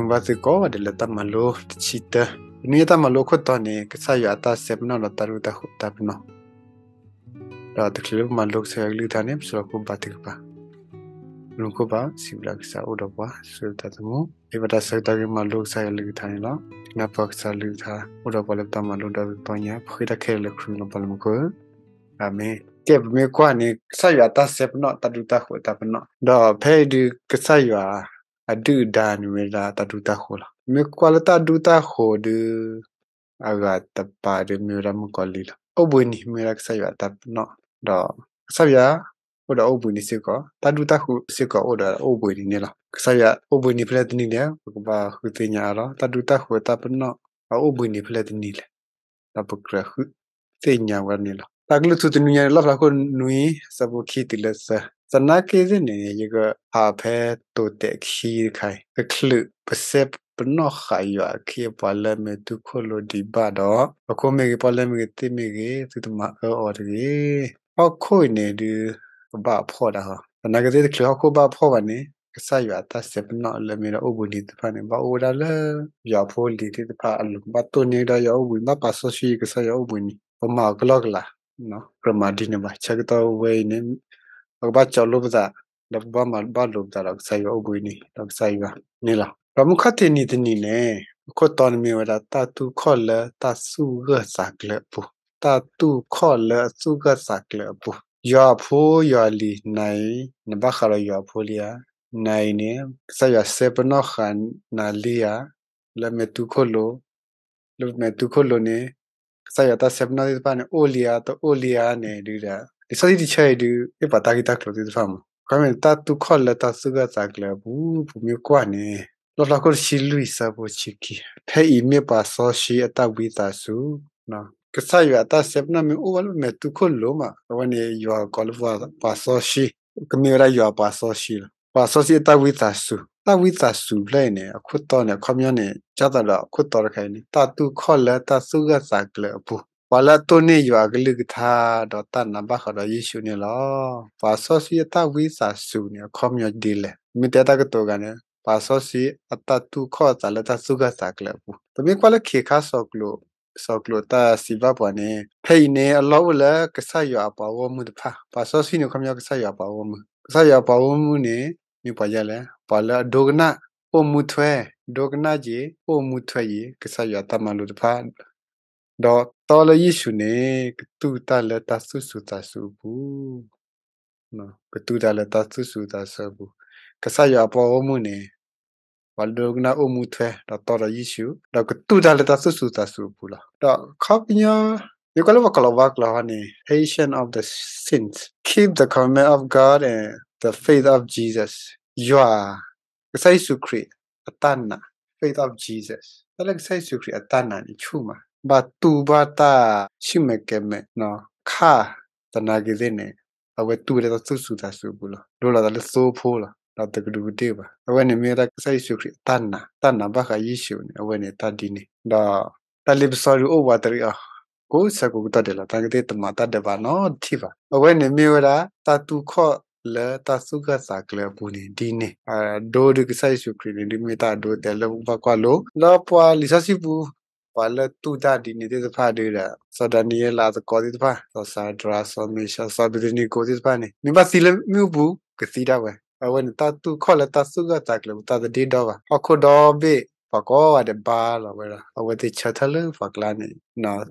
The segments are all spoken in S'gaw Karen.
ဘၣ်သုကိးဂၤဒဲးလၢတၢ်မၤလိတဆံတၢ, တနွံအံၤတၢ်မၤလိအခိၣ်တီန့ၣ် ကစၢ်ယွၤအတၢ်စဲပနီၣ်ဒီးတၢ်ဒူတၢ်ဃိးတၢ်ပနီၣ်, ဒီးတချုးလၢပမၤလိကစၢ်ယွၤကလုၢ်ကထါန့ၣ် ပဆိလီၤခိၣ်ဘါထုကဖၣ်. ပဆိလီၤခိၣ်ဘါ, စံးဘျုးကစၢ်အိၣ်ဒီးပှၤ ဆိၣ်ဂ့ၤပတၢ်သးသမူ, ဟ့ၣ်ပတၢ်ဆၢကတီၢ်က့ၤမၤလိကစၢ်ယွၤကလုၢ်ကထါန့ၣ်လီၤ. ဒ်နၢ်ပၢၢ်ကစၢ်ကလုၢ်ကထါအိၣ်ဒီးပှၤလၢပတၢ်မၤလိဒီးပသီညါ ပဃ့တၢ်ခဲလၢာ်လၢခရံာ်လီၤပှၤလၢမူခိၣ်ဧၢ, အၤမ့ၣ်. ကဲ ပမ့ၢ်ကွၢ်န့ၣ် ကစၢ်ယွၤအတၢ်စဲပနီၣ် တၢ်ဒူတၢ်ဃိးတၢ်ပနီၣ်, ဒီးဖဲအံၤဒုး ကစၢ်ယွၤအဒုၣ်အဒါန့ၣ်မ့ၢ်ဝဲဒၣ်တၢ်ဒူတၢ်ဃိးလီၤ. ပမ့ၢ်ကွၢ်လၢတၢ်ဒူတၢ်ဃိးဒုး အဂၤတပၤဒုးမ့ၢ်ဝဲဒၣ်မုၣ်ကီၤလံၢ်လီၤ. အိၣ်ဘှံးနံၤမ့ၢ်ဝဲဒၣ်ကစၢ်ယွၤအတၢ်ပနီၣ်, ဒီးကစၢ်ယွၤ အိၣ်ဒီးအိၣ်ဘှံးနံၤစ့ၢ်ကီး, တၢ်ဒူတၢ်ဃိးစ့ၢ်ကီးအိၣ်ဒီးအိၣ်ဘှံးနံၤန့ၣ်လီၤ. ကစၢ်ယွၤအိၣ်ဘှံးနံၤဖဲလဲၣ်တနံၤလဲၣ် ပကဘၣ်ဃုသ့ၣ်ညါအါလီၤ. တၢ်ဒူတၢ်ဃိးတၢ်ပနီၣ် အအိၣ်ဘှံးနံၤဖဲလဲၣ်တနံၤလဲၣ်, ဒီးပကြၢးဃုသ့ၣ်ညါဝဲဒၣ်န့ၣ်လီၤ. တၢ်ကလုၢ်ထူတနွံညါန့ၣ် လီၣ်ဖျါခိၣ်နွံ အဆၢဖိခံတုၤလၢသၢ, သနာ်က့သ့ၣ်န့ၣ် ယကဖးဖဲတိၤတဲာ်ခံတခါအံၤ, တချုးပစဲပနီၣ်ဃာ်ယွၤအခ့အပှၤလၢအမဲာ်တူၢ်ခိၣ်လိၤဒံးဘၣ်ဒီး, ပဖိမ့ၢ်ဂ့ၤ, ပီၣ်လဲၣ်မ့ၢ်ဂ့ၤ, သ့ၣ်မ့ၢ်ဂ့ၤ, သုတမၤအၢအီၤတဂ့ၤ. ဟီၣ်ခိၣ်အံၤန့ၣ်ဒုး ကဘၣ်အဖှီၣ်ဒၣ်ဃီ, သနာ်က့သ့ၣ်တချုးဟီၣ်ခိၣ်ဘၣ်ဖှီၣ်ဘၣ်န့ၣ် ကစၢ်ယွၤအတၢ်စဲပနီၣ်လၢမ့ၢ်ဒၣ်အိၣ်ဘှံးနံၤသ့ၣ်တဖၣ်န့ၣ် ဘၣ်အိၣ်ဝဲဒၣ်လၢ ယွၤဖိလံၤသ့ၣ်တဖၣ်အလိၤ, ဘၣ်တိၢ်န့ၢ်ကဒီးယွၤအိၣ်ဘှံးနံၤ, ဘၣ်ပာ်စီဆှံကစၢ်ယွၤအိၣ်ဘှံးနံၤ, ပမၤအီၤကလီကလီ, ကြၢးမၤဒ်န့ၣ်ဘၣ်. ဆၢကတီၢ်ဝဲအံၤန့ၣ် ပကဘၣ်ကၠီလိပသး, ဒီးပကဘၣ်မၤဘၣ်လိာ်ပသးဒီးကစၢ်ယွၤအိၣ်ဘှံးနံၤ, ဒီးကစၢ်ယွၤန့ၣ်လီၤ. ဒီးမုၢ်ခီၣ်ထံးနံၤတနံၤန့ၣ် အခိၣ်တီန့ၣ်မ့ၢ်ဝဲဒၣ် တၢ်တူၢ်ခီၣ်လၢတၢ်သူၣ်ဂၢၢ်သးကျၢၤအပူၤ, တၢ်တူၢ်ခီၣ်လၢအသူၣ်ဂၢၢ်သးကျၢၤအပူၤ, ယွၤအဖိယွၤလံၤနၤအံၤ, နဘၣ်ဃးဒီးယွၤအဖိလံဧါ, နၤအံၤန့ၣ် ကစၢ်ယွၤစဲပနီၣ်ဃာ်နၤလံဧါ, လၢမဲာ်တူၢ်ခိၣ်လိၤ, လၢမဲာ်တူၢ်ခိၣ်လိၤန့ၣ် ကစၢ်ယွၤတၢ်စဲပနီၣ်သ့ၣ်တဖၣ်န့ၣ် အိၣ်လံဧါ တအိၣ်လံဧါန့ၣ်ဒုးဒီး လံာ်စီဆှံတဆၢအံၤဒုး ဟ့ၣ်ပှၤတၢ်ဂ့ၢ်တၢ်ကျိၤသ့ၣ်တဖၣ်မး, ခီမ့ၢ်တၢ်တူၢ်ခီၣ်လၢတၢ်သူၣ်ဂၢၢ်သးကျၢၤအပူၤ, ပမ့ၢ်ကွၢ်န့ၣ် လီၣ်ဖျါခိၣ်တဆံလွံၢ် အဆၢဖိတဆံခံ, ဖဲအံၤမ့ၢ်ပှၤစီဆှံအတၢ်ဝံသးစူၤ, ကစၢ်ယွၤအတၢ်စဲပနီၣ်မ့ၢ်အိၣ်ဝဲလၢမဲာ်တူၢ်ခိၣ်လိၤမး, အဝဲန့ၣ်ယွၤကိးလၢပှၤစီဆှံ, ကမ့ၢ်ဝဲဒၣ်ယွၤပှၤစီဆှံလီၤ. ပှၤစီဆှံအတၢ်ဝံသးစူၤ, တၢ်ဝံသးစူၤဖျၢၣ်အံၤန့ၣ် အခိၣ်တီန့ၣ် အခီပညီန့ၣ် ကၢ်သးဒီးအခိၣ်တီတခါအံၤန့ၣ် တၢ်တူၢ်ခီၣ်လၢတၢ်သူၣ်ဂၢၢ်သးကျၢၤအပူၤ, ပှၤလၢအတိၢ်န့ၢ်ယွၤအကလုၢ်ကထါ ဒီးတၢ်နာ်ဘၣ်ဃးဒီးယ့ၣ်ၡူးန့ၣ်လီၤ. ပှၤစီဆှံအတၢ်ဝံသးစူၤန့ၣ် အခီပညီဒ်လဲၣ်. မ့ၢ်တဲတၢ်ကတိၤဂၤန့ၣ် ပှၤစီဆှံအတၢ်တူၢ်ခီၣ်အသးလၢတၢ်သူၣ်ဂၢၢ်သးကျၢၤအပူၤ, ပမ့ၢ်ကွၢ်လၢခ့ခါ စီၤကျိာ်တၢ်စံးဘၣ်ပှၤန့ၣ် ဖဲအံၤန့ၣ် အလီၢ်အိၣ်လၢကစၢ်ယွၤအပှၤဂီၢ်မုၢ်တဖၣ်, ပှၤစီဆှံန့ၣ် အခီပညီကစၢ်ယွၤအပှၤဂီၢ်မုၢ်, ကစၢ်ယွၤအပှၤဂီၢ်မုၢ်န့ၣ် မ့ၢ်ပှၤဒ်လဲၣ်, ပှၤလၢအဒိကနၣ် အိၣ်မူထွဲ, ဒိကနၣ်က့ၤ အိၣ်မူထွဲက့ၤ ကစၢ်ယွၤအတၢ်မၤလိာ်တဖၣ် ဒီးတီလၢယ့ၣ်ၡူးန့ၣ် ကတူၢ်တၢ်လၢတၢ်သူၣ်စူၤသးစူၤအပူၤ, ကတူၢ်တၢ်လၢတၢ်သူၣ်စူၤသးစူၤအပူၤ, ကစၢ်ယွၤအပှၤဂီၢ်မုၢ်န့ၣ် ပှၤဒိကနၣ်အိၣ်မူထွဲ ဒီးတီဒီးယ့ၣ်ၡူး, ဒီးကတူၢ်တၢ်လၢတၢ်သူၣ်စူၤသးစူၤအပူၤလီၤ. ဒီးခီပညီ မ့ၢ်ကွၢ်လၢပှၤကလီၤဝါကျိာ်ဟီန့ၣ် patience of the saints, keep the command of God and the faith of Jesus, ယွၤ ကစၢ်ယ့ၣ်ၡူးခရံာ်အတၢ်နာ်, faith of Jesus, တၢ်လၢကစၢ်ယ့ၣ်ၡူးခရံာ်အတၢ်နာ်န့ၣ်ဆူၣ်မး, ဘၣ်တူၢ်ဘၣ်တၢ်ဆူၣ်မဲာ်ကဲၤမဲာ် ခါ သနာ်က့သ့ၣ်န့ၣ် အဝဲတူၢ်ဝဲဒၣ်တၢ်သူၣ်စူၤသးစူၤအပူၤလီၤ. ဒိလီၤသးလၢသိဖိလီၤ, ဒီးတကဒူးကဒ့ၣ်ဘၣ်. အဝဲန့ၣ်မ့ၢ်ဝဲဒၣ်ကစၢ်ယ့ၣ်ၡူးခရံာ်အတၢ်နာ်, တၢ်နာ်ဘၣ်ဃးယ့ၣ်ၡူးန့ၣ် အဝဲန့ၣ်တၢ်ဒ်န့ၣ်, ဒီးတၢ်လ့ပစီဒုးအိၣ်ဝးတရံးအီၤ ကိးဆၢကိးကတီၢ်ဒဲးလီၤ, သနာ်က့သ့ၣ်တမၤတၢ်ဒဲးဘးနီတထံၣ်ဘၣ်. အဝဲန့ၣ်မ့ၢ်ဝဲဒၣ် တၢ်တူၢ်ခီၣ်လၢတၢ်သူၣ်ဂၢၢ်သးကျၢၤအပူၤန့ၣ်ဒ်န့ၣ်, အဒိဒုးကစၢ်ယ့ၣ်ၡူးခရံာ်န့ၣ် ဒုးမ့ၢ်တၢ်အဒိအတဲာ်လၢပကဘၣ်ကွၢ်လိ, လၢပှၤလံာ်စီဆှံပူၤ ပှၤလၢတူၢ်တၢ်ဒ်န့ၣ်သ့ၣ်တဖၣ်ဒုးဒီး စီၤဒၤနံးယ့လးအသကိးသ့ၣ်တဖၣ်, စီၤစၤဒြး, စီၤမ့ၡး, စီၤအဘ့းနကိၤသ့ၣ်တဖၣ်န့ၣ် မ့ၢ်ဘၣ်သံလၢမ့ၣ်အူပူၤ ကသံဒၣ်ဝဲ. အဝဲန့ၣ်တၢ်တူၢ်ခီၣ်လၢတၢ်သူၣ်ဂၢၢ်သးကျၢၤပူၤ တၢ်တဒ့ဒီဘၣ်. ဟီၣ်ခိၣ်ဒီဘ့ၣ် ပှၤကိးဂၤဒဲးဘါလီၤဝဲဒီး အဝဲသ့ၣ်ဆၢထၢၣ်လၢပှၤကျါန့ၣ်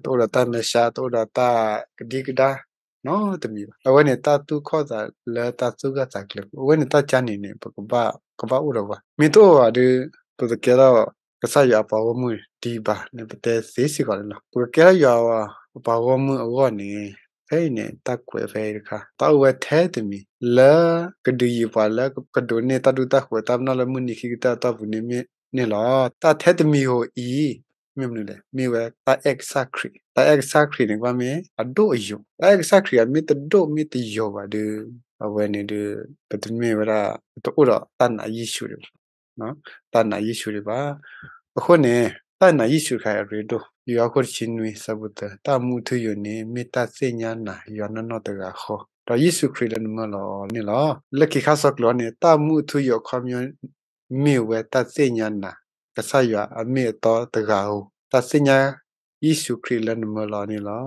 တအိၣ်ဒီးတၢ်မဲာ်ဆှး တအိၣ်ဒီးတၢ်ကဒံကဒါ နီတမံၤဘၣ်. အဝဲန့ၣ် တၢ်တူၢ်ခီၣ်သးလၢတၢ်သူၣ်ဂၢၢ်သးကျၢၤပူၤ, အဝဲန့ၣ်တၢ်ကါန့ၣ်န့ၣ် ပကဘၣ်, ကဘၣ်အိၣ်ဒီးပှၤ, မ့ၢ်တအိၣ်ဘၣ်ဒီး ပတကဲထီၣ်ကစၢ်ယွၤအပှၤဂီၢ်မုၢ်ဒံးဘၣ်န့ၣ် ပတဲသ့စ့ၢ်ကီးန့ၣ်လီၤ. ပကကဲထီၣ်ယွၤအပှၤဂီၢ်မုၢ်အဂီၢ်န့ၣ် ဖဲအံၤန့ၣ် တၢ်ကွဲးဖဲအံၤတခါ တၢ်အိၣ်ဝဲထဲတမံၤ လၢကဒုးယံၤပှၤလၢကဒိးန့ၢ်တၢ်ဒူတၢ်ဃိးတၢ်ပနီၣ်လၢမုၢ်နံၤခံကတၢၢ်အတီၢ်ပူၤန့ၣ်မ့ၢ် န့ၣ်လီၤ. တၢ်ထဲတမံၤဧိၤအံၤ မ့ၢ်မနုၤလဲၣ်, မ့ၢ်ဝဲတၢ်အဲၣ်ကစၢ်ခရံာ်, တၢ်အဲၣ်ကစၢ်ခရံာ်န့ၣ် ကဘၣ်မ့ၢ်အဒိၣ်အယိာ်, တၢ်အဲၣ်ကစၢ်ခရံာ်အမ့ၢ်တဒိၣ်မ့ၢ်တယိာ်ဘၣ်ဒီး အဝဲန့ၣ်ဒီး ပတမ့ၢ်ဝဲဒၣ် ပတအိၣ်ဒီးတၢ်နာ်ယ့ၣ်ၡူးဒံးဘၣ်, တၢ်နာ်ယ့ၣ်ၡူးဒံးဘၣ်. အဃိန့ၣ် တၢ်နာ်ယ့ၣ်ၡူးတခါအံၤအရ့ဒိၣ်, ယိၤဟၣ်ခိၣ်တဆံနွံဆၢဖိသၢ, တၢ်မူအထူအယိာ်န့ၣ် မ့ၢ်တၢ်သ့ၣ်ညါနၤယွၤနီၢ်နီၢ်တဂၤဃီ, ဒီးယ့ၣ်ၡူးခရံာ်လၢနမၢလီၤန့ၣ်လီၤ. လၢခံခါဆၢကျိၤန့ၣ် တၢ်မူအထူအယိာ်အခီပညီ မ့ၢ်ဝဲတၢ်သ့ၣ်ညါနၤ ကစၢ်ယွၤအမ့ၢ်အတီတဂၤဧိၤ, တၢ်သ့ၣ်ညါယ့ၣ်ၡူးခရံာ်လၢနမၢလီၤန့ၣ်လီၤ.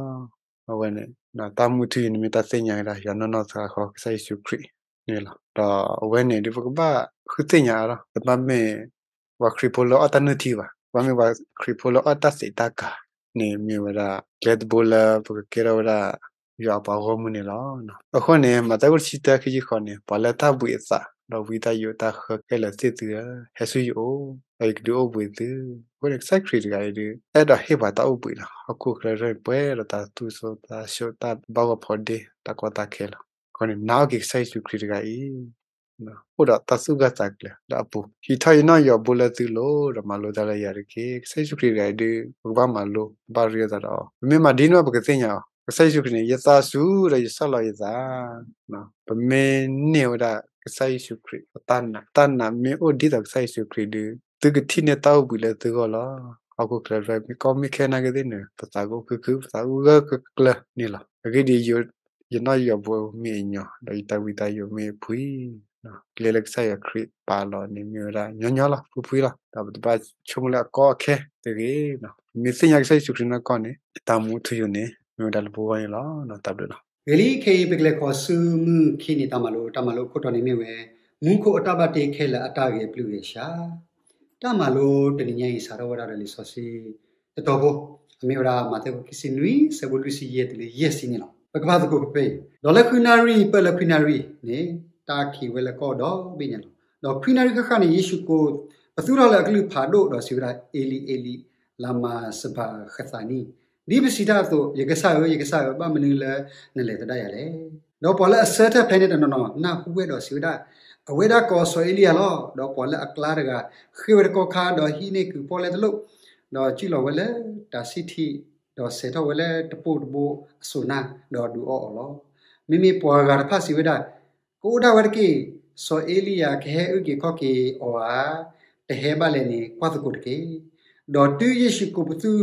အဝဲန့ၣ် တၢ်မူထူယိာ်န့ၣ်မ့ၢ်တၢ်သ့ၣ်ညါဝဲဒၣ် ယွၤနီၢ်နီၢ်သးဃီကစၢ်ယ့ၣ်ၡူးခရံာ်န့ၣ်လီၤ. ဒီးအဝဲန့ၣ်ဒုး ပကဘၣ်ဃုသ့ၣ်ညါအါထီၣ်, ပမ့ၢ်ပှၤခရံာ်ဖိလၢအီၣ်တၢ်နုၢ်ထံဘၣ်, ပမ့ၢ်ပှၤခရံာ်ဖိလၢအီၣ်တၢ်သ့းတၢ်ကၤန့ၣ် မ့ၢ်ဝဲဒၣ် ကျဲတဘိလၢပကကဲထီၣ်ဝဲဒၣ် ယွၤအပှၤဂီၢ်မုၢ်န့ၣ်လီၤ. အဃိန့ၣ် မးသဲခိၣ်တဆံတၢ ခံဆံဃိးန့ၣ်, ပှၤလၢတၢ်ဘှံးအသး ဒီးဝံတၢ်ယိးတၢ်ဃၢခဲလၢာ်သ့ၣ်သုဧၢ, ဟဲဆူယအိၣ်, ဒီးယကဒုးအိၣ်ဘှံးသု. အဃိန့ၣ် ကစၢ်ခရံာ်တဂၤအံၤဒုး အဲၣ်ဒိးဟ့ၣ်ပှၤတၢ်အိၣ်ဘှံးလီၤ. ဟီၣ်ခိၣ်ချၢပှဲၤဒီးတၢ်သူၣ်စိတၢ်ဆှံ တၢ်ဘၣ်ဂီၢ်ဖီဒ့ တၢ်ကီတၢ်ခဲလီၤ. အဃိန့ၣ် နာ်အီၣ်က့ၤကစၢ်ယ့ၣ်ၡူးခရံာ်တဂၤအံၤ အိၣ်ဒီးတၢ်သူၣ်ဂၢၢ်သးကျၢၤလၢအပူၤ, ဟံးထီၣ်ယနီၣ်ယိးဘိလၢသုလိၤ, ဒီးမၤလိတၢ်လၢယၤတက့ၢ်. ကစၢ်ယ့ၣ်ၡူးခရံာ်တဂၤအံၤဒုး ပကဘၣ်မၤလိ, ပဘၣ်ရ့လိာ်သးဒီးအီၤ. ပမ့ၢ်မၤဒ်န့ၣ် ပကသ့ၣ်ညါအီၤ. ကစၢ်ယ့ၣ်ၡူးခရံာ်န့ၣ် ယသးစူၤဒီးယဆှၢလီၤယသး. ပမ့ၢ်န့ၢ်ဝဲဒၣ်ကစၢ်ယ့ၣ်ၡူးခရံာ်အတၢ်နာ်, တၢ်နာ်မ့ၢ်အိၣ်ဒ်သိးကစၢ်ယ့ၣ်ၡူးခရံာ်ဒုး သုကထံၣ်န့ၢ်တၢ်အိၣ်ဘှံးလၢသုဂီၢ်လီၤ. ဟီၣ်ခိၣ်ချၢ မ့ၢ်ကီမ့ၢ်ခဲနာ်က့သ့ၣ်န့ၣ် ပသးကအိၣ်ခုၣ်ခုၣ်, ပသးကဂၢၢ်ကျၢၤန့ၣ်လီၤ. အဂ့ၢ်ဒ်အံၤ, ယနီၣ်ယိးဘိမ့ၢ်အညီ, ဒီးယတၢ်ဝံတၢ်ယိးမ့ၢ်ဖှံ, ကျဲလၢကစၢ်ယွၤခရံာ်ပာ်လီၤန့ၣ် မ့ၢ်ဝဲဒၣ်ညီညီလီၤ, ဖှံဖှံလီၤ. ဒီးပတဘၣ်ဆိကမိၣ်လၢအကီအခဲတဂ့ၤ. ပမ့ၢ်သ့ၣ်ညါကစၢ်ယ့ၣ်ၡူးခရံာ်နီၢ်ကီၢ်န့ၣ် တၢ်မူထူယိာ်န့ၣ် မ့ၢ်ဝဲဒၣ်လၢပဂီၢ်န့ၣ်လီၤ. တၢ်ဘျုးလီၤ. ဂ့ၤလံ, ခဲအံၤပကလဲၤခီဆူမုၢ်ခံနံၤတၢ်မၤလိ, တၢ်မၤလိခိၣ်တီန့ၣ်မ့ၢ်ဝဲ မူခိၣ်အတၢ်ဘၣ်တ့ခဲလၢာ်အတၢ်ဂဲၤပျုၢ်ဂဲၤဆှး. တၢ်မၤလိတနံၤညါအံၤ စးထီၣ်ဝဲဒၣ်ဒီးလံာ်စီဆှံတတီၤဖိ, အမ့ၢ်ဝဲဒၣ်မးသဲခိၣ်ခံဆံနွံ ဆၢဖိလွံၢ်ဆံယဲၢ်တုၤလၢယဲၢ်ဆံန့ၣ်လီၤ. ပကဖးသကိးဖဲအံၤ, ဒီးလၢဃုနၣ်ရံၣ် ပၢၢ်လၢခွံနၣ်ရံၣ်န့ၣ် တၢ်ခံးဝဲလၢကီၢ်ဒီဘ့ၣ်ညါလီၤ. ဒီးခွံနၣ်ရံၣ်ဃၣ်ဃၣ်န့ၣ် ယ့ၣ်ၡူးကိးပသူထီၣ်လၢအကလုၢ်ဖးဒိၣ်ဒီးစံးဝဲဒၣ်, အ့လံ, အ့လံ, လၤမၤစဘၤဃသးနံ, ဒ်ပစံးတၢ်အသိး, ယကစၢ်ဧၢ, ယကစၢ်ဧၢ, ဘၣ်မနုၤလၢနလဲၤသဒၣ်ယၤလဲၣ်. ဒီးပှၤလၢအဆၢထၢၣ်ဖဲန့ၣ်တနီၤနီၤ နၢ်ဟူဝဲဒီးစံးဝဲဒၣ်, အဝဲဒၣ်ကိးစီၤအ့လံယၤလီၤ. ဒီးပှၤလၢအကျါတဂၤ ဃ့ၢ်ဝဲတကီၢ်ခါ ဒီးဟံးန့ၢ်ကုၢ်ပီၣ်လဲၣ်တလိၣ်, ဒီးစံၣ်လီၤဝဲလၢတၢ်စံၣ်ထံး, ဒီးစဲးထီၣ်ဝဲလၢတပိၢ်တဘိအစိၣ်နၢ်, ဒီးဒုးအီၣ်အီၤလီၤ. မ့မ့ၢ်ပှၤဂၤတဖၣ်စံးဝဲဒၣ်, ကအိၣ်ဒၣ်ဝဲတက့ၢ်. စီၤအ့လံယၤကဟဲအုၣ်က့ၤခီၣ်က့ၤအီၤဧါ. တဟဲဘၣ်လဲၣ်န့ၣ် ကွၢ်သကိးတက့ၢ်. ဒီးတုၤယ့ၣ်ၡူးကိးပသ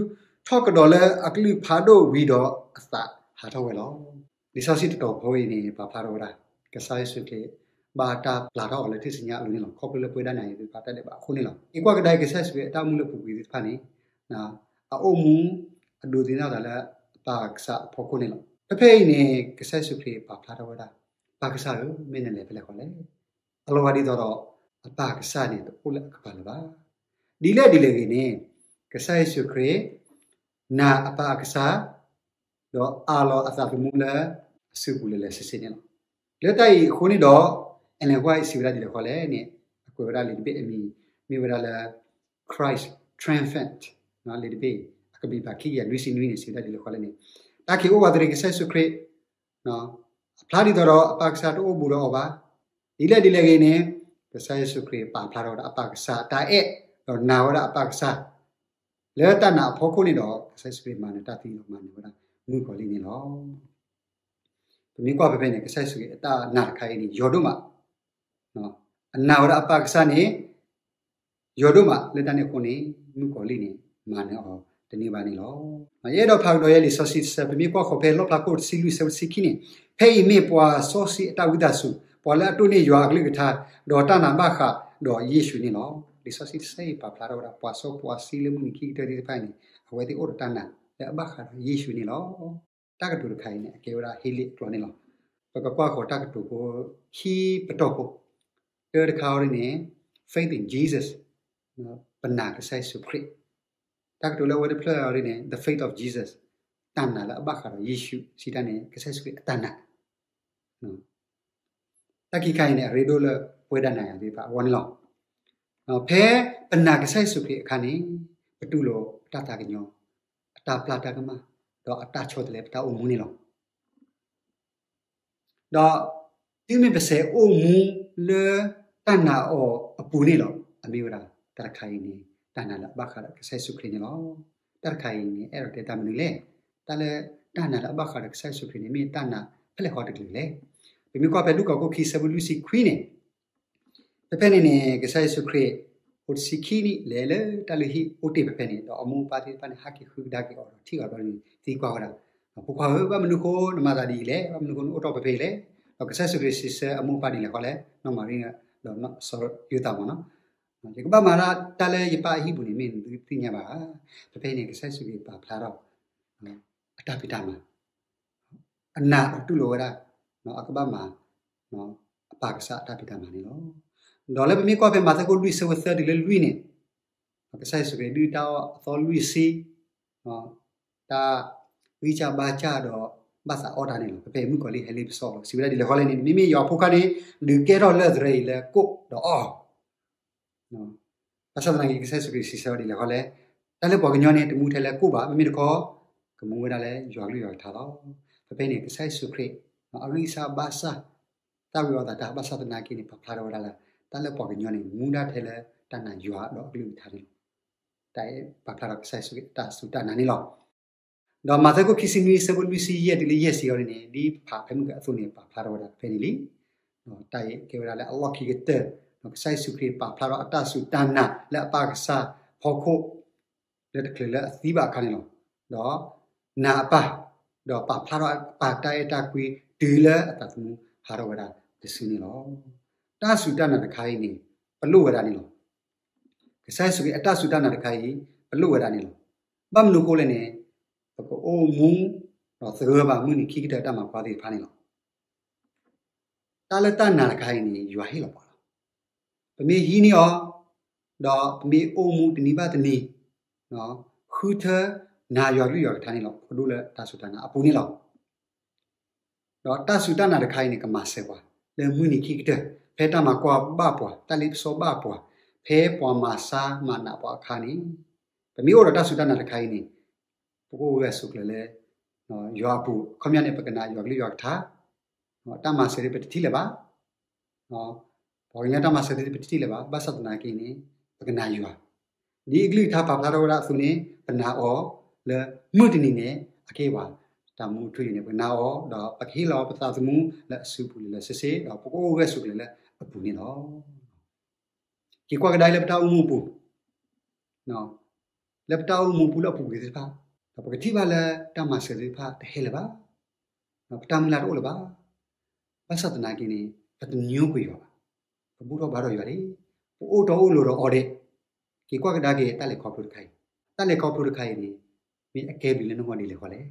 ူထီၣ်ကဒီးလၢအကလုၢ်ဖးဒိၣ်ဝံၤဒီး အသးဟးထီၣ်ဝဲလီၤ. လံာ်စီဆှံတတီၤဖိအံၤန့ၣ် ပာ်ဖျါထီၣ်ဝဲဒၣ် ကစၢ်ယ့ၣ်ၡူးခရံာ် ဘၣ်တၢ်ပျၢ်ထီၣ်အီၤလၢထူၣ်စုညါအလိၤန့ၣ်လီၤ. ခီဖျိလၢပဝဲဒၣ်နၤယၤသ့ၣ်တဖၣ်တၢ်ဒဲးဘးအဃိန့ၣ်လီၤ. အံၤကွၢ်ကဒါက့ၤ ကစၢ်ယ့ၣ်ၡူးခရံာ်အတၢ်အိၣ်မူလၢအပူၤကွံာ်သ့ၣ်တဖၣ်န့ၣ် အအိၣ်မူ အဒိးသန့ၤထီၣ်အသးလၢအပၢ်ကစၢ်အဖီခိၣ်န့ၣ်လီၤ. ဖဲဖဲအံၤန့ၣ် ကစၢ်ယ့ၣ်ၡူးခရံာ်ပာ်ဖျါထီၣ်ဝဲဒၣ်, ပၢ်ကစၢ်ဧၢ, မ့ၢ်နလဲၤဖဲလဲၣ်ဃီလဲၣ်. အလီၤဂာ်ဒ်သိးဒီး အပၢ်ကစၢ်န့ၣ် တအိၣ်လၢအကပၤလၢၤဘၣ်. ဒ်လဲၣ်ဒ်လဲၣ်ဂ့ၤန့ၣ် ကစၢ်ယ့ၣ်ၡူးခရံာ် နာ်အပၢ်အကစၢ် ဒီးအးလီၤအသးသမူလၢအစုပူၤလၢာ်လၢာ်ဆ့ဆ့န့ၣ်လီၤ. လၢတၢ်အံၤအဃိန့ၣ်ဒီး Ellen White စံးဝဲဒၣ်ဒ်လဲၣ်ဃီလဲၣ်န့ၣ်, အကွဲးဝဲဒၣ်လံာ်တဘ့ၣ်အမံၤ မ့ၢ်ဝဲဒၣ်လၢ Christ Triumphant လံာ်တဘ့ၣ် အကဘျံးပၤခံကယၤလွံၢ်ဆံနွံန့ၣ် စံးဝဲဒၣ်ဒ်လဲၣ်ဃီလဲၣ်န့ၣ်, တၢ်ခံးအိၣ်ဝးတရံးကစၢ်ယ့ၣ်ၡူးခရံာ် အဖျါဒ်သိးဒီးအပၢ်ကစၢ်တအိၣ်ဘူးဒီးအီၤဘၣ်. ဒ်လဲၣ်ဒ်လဲၣ်ဂ့ၤန့ၣ် ကစၢ်ယ့ၣ်ၡူးခရံာ်ပာ်ဖျါထီၣ်ဝဲဒၣ်အပၢ်ကစၢ်အတၢ်အဲၣ်, ဒီးနာ်ဝဲဒၣ်အပၢ်ကစၢ် လၢတၢ်နာ်အဖီခိၣ်န့ၣ်ဒီး ကစၢ်ယ့ၣ်ၡူးခရံာ်မၤနၢၤတၢ်သံဒီး မၤနၢၤဝဲဒၣ်မုၣ်ကီၤလံၢ်န့ၣ်လီၤ. ပမ့ၢ်ကွၢ်ဖဲဖဲန့ၣ် ကစၢ်ယ့ၣ်ၡူးခရံာ်အတၢ်နာ်တခါအံၤန့ၣ် ယိာ်ဒိၣ်မး, အနာ်ဝဲဒၣ်အပၢ်ကစၢ်န့ၣ် ယိာ်ဒိၣ်မး လၢတၢ်န့ၣ်အဃိန့ၣ် မုၣ်ကီၤလံၢ်န့ၣ် မၤနၢၤအီၤတန့ၢ်ဘၣ်န့ၣ်လီၤ. ယအဲၣ်ဒိးဖးကဒီးယဲလံာ်စီဆှံတဆၢ ပမ့ၢ်ကွၢ်ဃီၤဖဲလီၣ်ဖျါခိၣ်တဆံလွံၢ်ဆၢဖိတဆံခံန့ၣ်, ဖဲအံၤမ့ၢ်ပှၤစီဆှံအတၢ်ဝံသးစူၤ, ပှၤလၢအတိၢ်န့ၢ်ယွၤအကလုၢ်ကထါ, ဒီးတၢ်နာ်ဘၣ်ဃးဒီးယ့ၣ်ၡူးန့ၣ်လီၤ. လံာ်စီဆှံတဆၢအံၤပာ်ဖျါထီၣ်ဝဲဒၣ် ပှၤစီပှၤဆှံလၢမုၢ်နံၤခံကတၢၢ်သ့ၣ်တဖၣ်န့ၣ် အဝဲသ့ၣ်အိၣ်ဒီးတၢ်နာ်လၢအဘၣ်ဃးဒီးယ့ၣ်ၡူးန့ၣ်လီၤ. တၢ်ကတိၤတခါအံၤန့ၣ် အကဲဝဲဒၣ်ဟ့လ့ၣ်အကျိာ်န့ၣ်လီၤ. ပကကွၢ်ဃီၤတၢ်ကတိၤဖိခံပတီၢ်ဖိ, တၢတခါအံၤန့ၣ် faith in Jesus, ပနာ်ကစၢ်ယ့ၣ်ၡူးခရံာ်, တၢ်ကတိၤလၢအဝဲတဖျၢၣ်အံၤန့ၣ် the faith of Jesus, တၢ်နာ်လၢအဘၣ်ဃးဒီးယ့ၣ်ၡူး စံးတၢ်န့ၣ် ကစၢ်ယ့ၣ်ၡူးခရံာ်အတၢ်နာ် တၢ်ခံခါအံၤန့ၣ် အရ့ဒိၣ်လၢပဝဲဒၣ်နၤယၤသ့ၣ်တဖၣ်အဂီၢ်န့ၣ်လီၤ. ဖဲပနာ်ကစၢ်ယ့ၣ်ၡူးခရံာ်အခါန့ၣ် ပတူၢ်လိာ်အတၢ်သးကညီၤ, အတၢ်ပျၢ်တၢ်ကမၣ်, ဒီးအတၢ်ဆီတလဲပတၢ်အိၣ်မူန့ၣ်လီၤ. ဒီးတုၤမ့ၢ်ပစဲးအိၣ်မူလၢတၢ်နာ်အီၤအပူၤန့ၣ်လီၤ. အမ့ၢ်ဝဲဒၣ်တၢ်တခါအံၤန့ၣ် တၢ်နာ်လၢအဘၣ်ဃးဒီးကစၢ်ယ့ၣ်ၡူးခရံာ်န့ၣ်လီၤ. တၢ်တခါအံၤန့ၣ် အဲၣ်ဒိးတဲတၢ်မနုၤလဲၣ်. တၢ်လၢ တၢ်နာ်လၢအဘၣ်ဃးဒီးကစၢ်ယ့ၣ်ၡူးခရံာ်န့ၣ် မ့ၢ်တၢ်နာ်ဖဲလဲၣ်ဃီတကလုာ်လဲၣ်. ပမ့ၢ်ကွၢ်ဖဲလူၤကၣ်ခိၣ်ခံဆၢဖိလွံၢ်ဆံခွံန့ၣ် ဖဲဖဲန့ၣ်န့ၣ် ကစၢ်ယ့ၣ်ၡူးခရံာ် အိၣ်တဆံခံနံၣ် လဲၤလၢတၢ်လုၢ်ဟံၣ်အိၣ်တ့ၢ်ဖဲဖဲန့ၣ် ဒီးအမိၢ်အပၢ်သ့ၣ်တဖၣ်န့ၣ် ဟးက့ၤဃုကဒါက့ၤအီၤဒီးထံၣ်အီၤဘျီန့ၣ် သံကွၢ်ဝဲဒၣ်, ဖိခွါဧၢ, ဘၣ်မနုၤအဃိနမၤသးဒ်အံၤလဲၣ်, ဘၣ်မနုၤအဃိနအိၣ်တ့ၢ်ဖဲဖဲအံၤလဲၣ်. ဒီးကစၢ်ယ့ၣ်ၡူးခရံာ်စံးဆၢအမိၢ်အပၢ်ဒ်လဲၣ်ဃီလဲၣ်, နီၢ်မၤရံ ဒီးစီၤယိၤသးမ့ၢ်နီၤ ယကဘၣ်မၤဒၣ်တၢ်လၢယပၢ်အဟံၣ်ပူၤန့ၣ် မ့ၢ်သုတသ့ၣ်ညါဘၣ်ဧါ. ဖဲဖဲအံၤန့ၣ် ကစၢ်ယ့ၣ်ၡူးခရံာ်ပာ်ဖျါထီၣ် အတၢ်ဖံးတၢ်မၤ အနာ်အတူၢ်လိာ်ဝဲဒၣ် အကဘၣ်မၤ အပၢ်ကစၢ်အတၢ်ဖံးတၢ်မၤန့ၣ်လီၤ. ဒီးလၢပမ့ၢ်ကွၢ်ဖဲမးသဲခိၣ်လွံၢ်ဆၢဖိသၢတုၤလၢလွံၢ်န့ၣ် ကစၢ်ယ့ၣ်ၡူးခရံာ်ဒုၣ်တၢ်အီၣ်အသီလွံၢ်ဆံ တၢ်ဂံၢ်စၢ်ဘါစၢ်ဒီး ဘၣ်သးအီၣ်တၢ်န့ၣ်လီၤ. ဖဲဖဲအံၤမုၣ်ကီၤလံၢ်ဟဲလ့ပစီလီၤ. စံးဝဲဒၣ်ဒ်လဲၣ်ဃီလဲၣ်န့ၣ် မ့မ့ၢ်ယွၤအဖိခွါန့ၣ် ဒုးကဲထီၣ်လၢၢ်သရၣ်အံၤလၢကိၣ်ဒီးအီၣ် ဘၣ်ဆၣ်သနာ်က့ ကစၢ်ယ့ၣ်ၡူးခရံာ်စံးဆၢဝဲဒ်လဲၣ်ဃီလဲၣ်, တၢ်လၢပှၤကညီန့ၣ် တမူထဲလၢကိၣ်ဘၣ်, မ့မ့ၢ်တခီ ကမူဝဲဒၣ်လၢယွၤကလုၢ်ယွၤကထါလီၤ. ဖဲဖဲန့ၣ် ကစၢ်ယ့ၣ်ၡူးခရံာ် အဂံၢ်စၢ်ဘါစၢ် တၢ်ဝံအီၤသးတၢ် ဘၣ်ဆၣ်သနာ်က့န့ၣ် ပာ်ဖျါထီၣ်ဝဲဒၣ်လၢ တၢ်လၢပှၤကညီန့ၣ် မူဒၣ်ထဲလၢတၢ်နာ်ယွၤဒီးအကလုၢ်ကထါန့ၣ်လီၤ. တၢ်ပာ်ဖျါထီၣ်ကစၢ်ယ့ၣ်ၡူးခရံာ်အတၢ်စူၢ်တၢ်နာ်န့ၣ်လီၤ. ဒီးမးသဲခိၣ်ခံဆံနွံ ဆၢဖိလွံၢ်ဆံယဲၢ်တုၤလၢယဲၢ်ဆံအံၤန့ၣ် ဒ်ပဖးဖဲမုၢ်ကၢအသိးန့ၣ် ပာ်ဖျါထီၣ်ဝဲဒၣ်ဖဲန့ၣ်လံ. တၢ်အံၤကဲဝဲဒၣ်လၢအလီၢ်ခံကတၢၢ် ကစၢ်ယ့ၣ်ၡူးခရံာ်ပာ်ဖျါထီၣ်အတၢ်စူၢ်တၢ်နာ်လၢအပၢ်ကစၢ်ဖီခိၣ် လၢတချုးလၢအသံဘၣ်အခါန့ၣ်လီၤ. ဒီးနာ်အပၢ်, ဒီးပာ်ဖျါထီၣ်အပၢ်တၢ်အဲၣ်တၢ်ကွံ တုၤလၢအသးသမူဟးထီၣ်ဝဲဒၣ်တစုန့ၣ်လီၤ. တၢ်စူၢ်တၢ်နာ်တခါအံၤန့ၣ် ပလိၣ်ဝဲဒၣ်န့ၣ်လီၤ. ကစၢ်ယ့ၣ်ၡူးခရံာ်အတၢ်စူၢ်တၢ်နာ်တခါအံၤ ပလိၣ်ဝဲဒၣ်န့ၣ်လီၤ. ဘၣ်မနုၤအဃိလဲၣ်န့ၣ် ပကအိၣ်မူ ဒီးသဂၢၢ်ဘၣ်မုၢ်နံၤခံကတၢၢ်တၢ်မၤကွၢ်သ့ၣ်တဖၣ်န့ၣ်လီၤ. တၢ်လၢတၢ်နာ်တခါအံၤန့ၣ် ယွၤဟ့ၣ်လီၤပှၤလီၤ. ပမ့ၢ်ဟံးန့ၢ်အီၤ, ဒီးပမ့ၢ်အိၣ်မူတနံၤဘၣ်တနံၤ, ဃုထၢနာ်ယွၤကလုၢ်ယွၤကထါန့ၣ်လီၤ. ပကဒိၣ်လၢတၢ်စူၢ်တၢ်နာ်အပူၤန့ၣ်လီၤ. ဒီးတၢ်စူၢ်တၢ်နာ်တခါအံၤန့ၣ် ကမၤစၢၤပှၤ လၢမုၢ်နံၤခံကတၢၢ်, ဖဲတၢ်မၤကွၢ်ဘၣ်ပှၤ, တၢ်လ့ပစီဘၣ်ပှၤ, ဖဲပှၤမၤဆါမၤနာ်ပှၤအခါန့ၣ်, ပမ့ၢ်အိၣ်ဒီးတၢ်စူၢ်တၢ်နာ်တခါအံၤန့ၣ် ပကအိၣ်ဂၢၢ်ဆိးကျၢၤလၢ ယွၤအပူၤ, အခီပညီန့ၣ် ပကနာ်ယွၤကလုၢ်ယွၤကထါ, တၢ်မၤစၢၤဒ်ပတထံၣ်လၢၤဘၣ်, ပှၤကညီတၢ်မၤစၢၤဒ်ပတထံၣ်လၢၤဘၣ်, ဘၣ်ဆၣ်သနာ်က့န့ၣ် ပကနာ်ယွၤ ဒ်အကလုၢ်ကထါပာ်ဖျါထီၣ်ဝဲဒၣ်အသိးန့ၣ် ပနာ်အီၤလၢမုၢ်တနံၤန့ၣ် အကဟ့ၣ်ပှၤတၢ်မူထူယိာ်န့ၣ် ပကနာ်အီၤ ဒီးပကဟ့ၣ်လီၤပသးသမူလၢအစုပူၤလၢလၢဆ့ဆ့ ဒီးပကအိၣ်ဂၢၢ်ဆိးကျၢၤလၢအပူၤန့ၣ်လီၤ. က့ၤကွၢ်ကဒါအံၤလၢပတၢ်အိၣ်မူအပူၤ, လၢပတၢ်အိၣ်မူပူၤလၢအပူၤကွံာ်သ့ၣ်တဖၣ်, ဒီးပကထံၣ်ဘၣ်လၢတၢ်မၤစၢၤသ့ၣ်တဖၣ်တဟဲလၢၤဘၣ်, ပတၢ်မုၢ်လၢ်တအိၣ်လၢၤဘၣ်. ဘၣ်ဆၣ်သနာ်က့န့ၣ် ပတညိကွံာ်ယွၤဘၣ်, ပဘူၣ်ထီၣ်ဘါထီၣ်ယွၤလံ, ပအိၣ်တီအိၣ်လိၤဒီးအီၤဒဲး, က့ၤကွၢ်ကဒါက့ၤတၢ်လဲၤခီဖျိတခါအံၤ, တၢ်လဲၤခီဖျိတခါအံၤန့ၣ် မ့ၢ်အကဲဘျုးလၢနဂီၢ်ဒ်လဲၣ်ဃီလဲၣ်.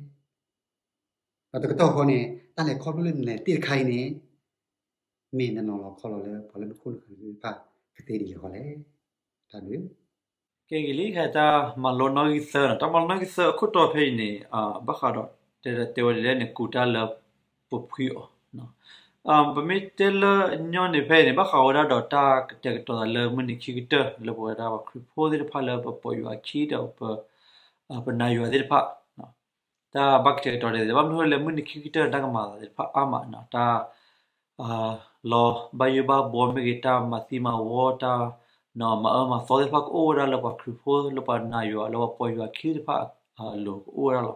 ဒီးတကတီၢ်ဃီန့ၣ် တၢ်လဲၤခီဖျိလၢနလဲၤတ့ၢ်တခါအံၤန့ၣ် မ့ၢ်နနီၤလီၤခီလီၤလၢပှၤလၢနခိၣ်နဃၢၤသ့ၣ်တဖၣ်ကသ့ဒ်လဲၣ်ဃီလဲၣ်. တၢ်ဘျုး ကဲဂ့ၤလံ ခဲတၢ်မၤလိနီၣ်ဂံၢ်သၢနီၤ, တၢ်မၤလိနီၣ်ဂံၢ်သၢအခိၣ်တီဖဲအံၤန့ၣ် ဘၣ်ဃးဒီး တဲတဲဝဲဒ်လဲၣ်န့ၣ် ကူၣ်တၢ်လၢပဖှံအီၤ ပမ့ၢ်တဲလၢညီန့ၣ်ဖဲအံၤန့ၣ် ဘၣ်ဃးဝဲဒၣ်ဒီးတၢ်ကတဲာ်ကတီၤသးလၢမုၢ်နံၤခံကတၢၢ် လၢပဝဲဒၣ်ပှၤခရံာ်ဖိသ့ၣ်တဖၣ်လၢပပိာ်ယွၤအခံဒီး ပနာ်ယွၤသ့ၣ်တဖၣ် တၢ်ဘၣ်ကတဲာ်ကတီၤဒ်လဲၣ်, ဘၣ်မနုၤအဃိလဲၣ် မုၢ်နံၤခံကတၢၢ်န့ၣ် တၢ်ကမၤသးသ့ၣ်တဖၣ်အါမးနီၤ, တၢ် လီၤဘၣ်ယိၣ်ဘၣ်ဘှီမ့ၢ်ဂ့ၤ, တၢ်မၤသံမၤဝီ, တၢ်မၤအၢမၤသီသ့ၣ်တဖၣ်ကအိၣ်ဝဲဒၣ်လၢပှၤခရံာ်ဖိ လၢပှၤနာ်ယွၤ လၢပှၤပိာ်ယွၤအခံသ့ၣ်တဖၣ်အလိၤကအိၣ်ဝဲဒၣ်လီၤ.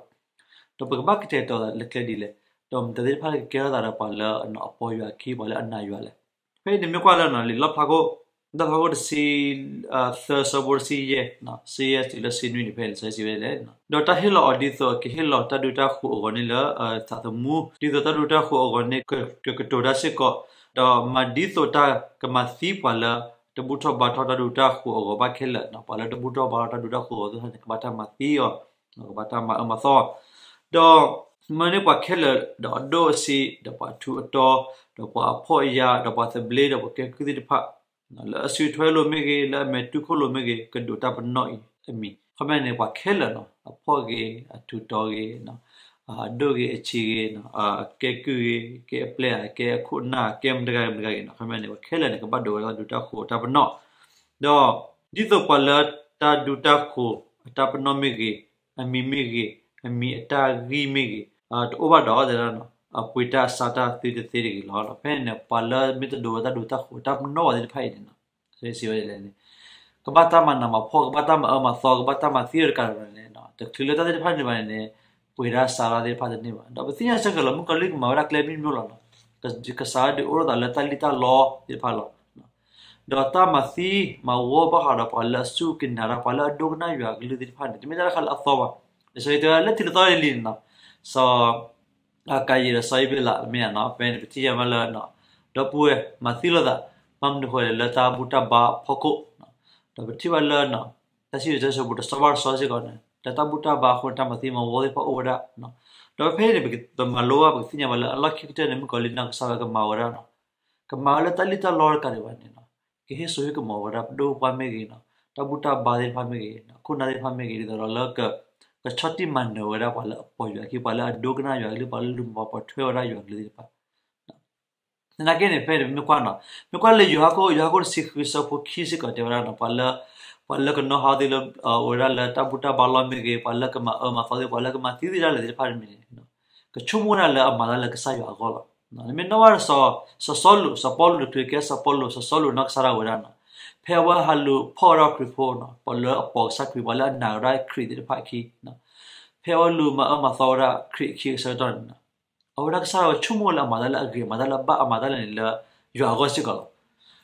ဒီးပကဘၣ်ကတဲာ်ကတီၤသးလၢကျဲဒ်လဲၣ်, ဒီးမတၤသ့ၣ်တဖၣ်လၢကကဲထီၣ်သးဒီးပှၤလၢအပိာ်ယွၤအခံ ပှၤလၢအနာ်ယွၤလဲၣ်. ဖဲအံၤန့ၣ်မ့ၢ်ကွၢ်လၢ လံာ်လီၣ်ဖျါခိၣ် လီၣ်ဖျါခိၣ်တဆံ သၢ ဆၢဖိတဆံယဲၢ်, ဆံယဲၢ်တုၤလၢဆံနွံန့ၣ် ဖဲလံာ်စီဆှံစံးဝဲဒ်လဲၣ်, ဒီးတၢ်ဟ့ၣ်လီၤအီၤဒ်သိးအကဟ့ၣ်လီၤတၢ်ဒူတၢ်ဃိၤအဂီၢ်န့ၣ်လၢသးသမူ, ဒ်သိးတၢ်ဒူတၢ်ဃိၤအဂီၢ်န့ၣ် ကကတိၤတၢ်စ့ၢ်ကီး, ဒီးမၤဒ်သိးတၢ်ကမၤသံပှၤလၢတဘူၣ်ထီၣ်ဘါထီၣ်တၢ်ဒူတၢ်ဃိၤအဂီၢ်ဘၣ်ခဲလၢာ်, ပှၤလၢတဘူၣ်ထီၣ်ဘါထီၣ်တၢ်ဒူတၢ်ဃိၤအဂီၢ်သ့ၣ်တဖၣ်န့ၣ် ကဘၣ်တၢ်မၤသံအီၤ, ကဘၣ်တၢ်မၤအၢမၤသီ ဒီးမၢန့ၢ်ပှၤခဲလၢာ် ဒီးအဒိၣ်အဆံး, ဒီးပှၤထူးအတီ, ဒီးပှၤအဖှီၣ်အယာ်, ဒီးပှၤသဘျ့, ဒီးပှၤကဲကုၢ်သ့ၣ်တဖၣ်, လၢအစုထွဲလိၤမ့ၢ်ဂ့ၤ, လၢအမဲာ်တူၢ်ခိၣ်လိၤမ့ၢ်ဂ့ၤ, ကဒိးတၢ်ပနီၣ်အံၤအမံၤ, ခီပညီန့ၣ် ပှၤခဲလၢာ်နီၤ, အဖှီၣ်ဂ့ၤ, အထူးတီဂ့ၤ, အဒိၣ်ဂ့ၤ, အဆံးဂ့ၤ, အကဲကုၢ်ဂ့ၤ, ကဲအပျဲၢ်, ကဲအခိၣ်အနၢ်, ကဲမတၤတဂၤမတၤတဂၤဂ့ၤနီၤ, ခီပညီန့ၣ် ပှၤခဲလၢာ်န့ၣ် ကဘၣ်ဒိးဝဲဒၣ်တၢ်ဒူတၢ်ဃိၤတၢ်ပနီၣ်, ဒီး ဒ်သိးပှၤလၢတၢ်ဒူတၢ်ဃိၤ အတၢ်ပနီၣ်မ့ၢ်ဂ့ၤ, အမံၤမ့ၢ်ဂ့ၤ, အမံၤအတၢ်ဂံၢ်မ့ၢ်ဂ့ၤ, တအိၣ်ဘၣ်ဒီး အပှ့ၤတၢ်ဆါတၢ်သုတသ့တဂ့ၤလီၤ. ဖဲန့ၣ်န့ၣ် ပှၤလၢမ့ၢ်တဒိးဝဲတၢ်ဒူတၢ်ဃိၤ တၢ်ပနီၣ်ဝဲသ့ၣ်တဖၣ်အံၤန့ၣ်နီၤ, စံးဝဲဒ်လဲၣ်န့ၣ်, ကဘၣ်တၢ်မၤနးမၤဖှီၣ်, ကဘၣ်တၢ်မၤအၢမၤသီ, ကဘၣ်တၢ်မၤသံအီၤတကးဒံးဘၣ်န့ၣ်, တချုးလၢတၢ်သ့ၣ်တဖၣ်န့ၣ်ဘၣ်န့ၣ်န့ၣ်, ပှ့ၤတၢ်ဆါတၢ်သ့ၣ်တဖၣ်တန့ၢ်ဘၣ်. ဒီးပသ့ၣ်ညါဆၢက့ၤလီၤ မုၣ်ကီၤလံၢ်ကမၤဝဲဒၣ်ကျဲမံၤမံၤလီၤနီၤ, ကစးဒုးအိၣ်ထီၣ်သးလၢတၢ်လံၣ်တၢ်လီသ့ၣ်တဖၣ်လီၤ. ဒီးတၢ်မၤသံမၤဝီဘၣ်ဃးဒီးပှၤလၢအစူၢ်က့ၤနာ်တၢ်, ပှၤလၢအဒိကနၣ်ယွၤအကလုၢ်သ့ၣ်တဖၣ်န့ၣ် တမ့ၢ်တၢ်တခါလၢအသီဘၣ်. လံာ်စီဆှံတဲဝဲဒၣ်လၢထံးတသီလံန့ၣ်နီၤ, စီၤ ကၤယံၣ်ဒီးစီၤအ့ဘ့လးမ့ၢ်ဧါနီၤ, ဖဲန့ၣ် ပထံၣ်ညါမးလၢ ဒီပုၢ်ဝဲၢ်မၤသံလိာ်သး, ဘၣ်မနုၤဃိလဲၣ် လၢတၢ်ဘူၣ်တၢ်ဘါအဖီခိၣ် ဒီးပထံၣ်ဘၣ်လၢ တၢ်စံၣ်စိၤတဲစိၤပူၤတစီၤဘၣ်တစီၤစ့ၢ်ကီးန့ၣ် လၢတၢ်ဘူၣ်တၢ်ဘါအဃိန့ၣ် တၢ်မၤသံမၤဝီသ့ၣ်တဖၣ်အိၣ်ဝဲဒၣ်. ဒီးဖဲအံၤန့ၣ် ပမၤလိဘၣ် ပကသ့ၣ်ညါဘၣ်လၢအလီၢ်ခံကတၢၢ်န့ၣ် မုၣ်ကီၤလံၢ်န့ၣ် ကစၢ်ယွၤကမၤဝဲဒၣ်န့ၣ် ကမၤဝဲလၢတၢ်လံၣ်တၢ်လီတကးဒံးဘၣ်န့ၣ် ကဟ့ၣ်စိဟ့ၣ်ကမီၤဝဲဒၣ် ပဒိၣ်ပှၢ်မ့ၢ်ဂ့ၤန့ၣ် တၢ်ဘူၣ်တၢ်ဘါသ့ၣ်တဖၣ်မ့ၢ်ဂ့ၤ ခိၣ်နၢ်သ့ၣ်တဖၣ်မ့ၢ်ဂ့ၤ ဒ်သိးဒီးလၢ ကဆီၣ်တံၢ်မၤနၢၤဝဲဒၣ်ပှၤလၢအပိာ်ယွၤအခံ ပှၤလၢအဒိကနၣ်ယွၤအကလုၢ် ပှၤလၢလူၤပိာ်ထွဲဝဲဒၣ်ယွၤအကလုၢ်သ့ၣ်တဖၣ် သနာ်က့န့ၣ် ဖဲန့ၣ် ပမ့ၢ်ကွၢ်န့ၣ် မ့ၢ်ကွၢ်လၢယိၤဟၣ်ခိၣ် ယိၤဟၣ်ခိၣ်တဆံဃု ဆၢဖိခံစ့ၢ်ကီးတဲဝဲဒၣ်န့ၣ် ပှၤလၢ ပှၤလၢကနီၣ်ဟးသ့လၢ အိၣ်ဝဲဒၣ်လၢတၢ်ဘူၣ်တၢ်ဘါလီၢ်မ့ၢ်ဂ့ၤ ပှၤလၢကမၤအၢမၤသီသ့ၣ် ပှၤလၢကမၤသံသ့ၣ်တၢ်လၢာ်သ့ၣ်တဖၣ်တမံၤန့ၣ် ကဆိကမိၣ်ဝဲဒၣ်လၢအမၤတၢ်လၢကစၢ်ယွၤအဂီၢ်လီၤ. နမ့ၢ်နီၣ်ဘၣ်ဒီး စီၤစီလူး စီၤပီလူး တချုးကဲစီၤပီလူး စီၤစီလူးနီၢ်ကစၢ်ဒၣ်ဝဲဒၣ်န့ၣ် ဖဲအဝဲဟးလူၤဖီၣ်ဝဲဒၣ်ခရံာ်ဖိန့ၣ် ပှၤလၢအပိာ်ကစၢ်ခရံာ် ပှၤလၢအနာ်ဝဲဒၣ်ခရံာ်သ့ၣ်တဖၣ်အခံ ဖဲအဝဲလူၤမၤအၢမၤသီဝဲဒၣ်ခရံာ်အခံအဆၢကတီၢ်န့ၣ် အဝဲဒၣ်ကစၢ်ယွၤဆိကမိၣ်လၢအမၤတၢ်လၢအဂ့ၤ အမၤတၢ်လၢအဘၣ် အမၤတၢ်လၢန့ၣ်လၢယွၤအဂီၢ်စ့ၢ်ကီးလီၤ.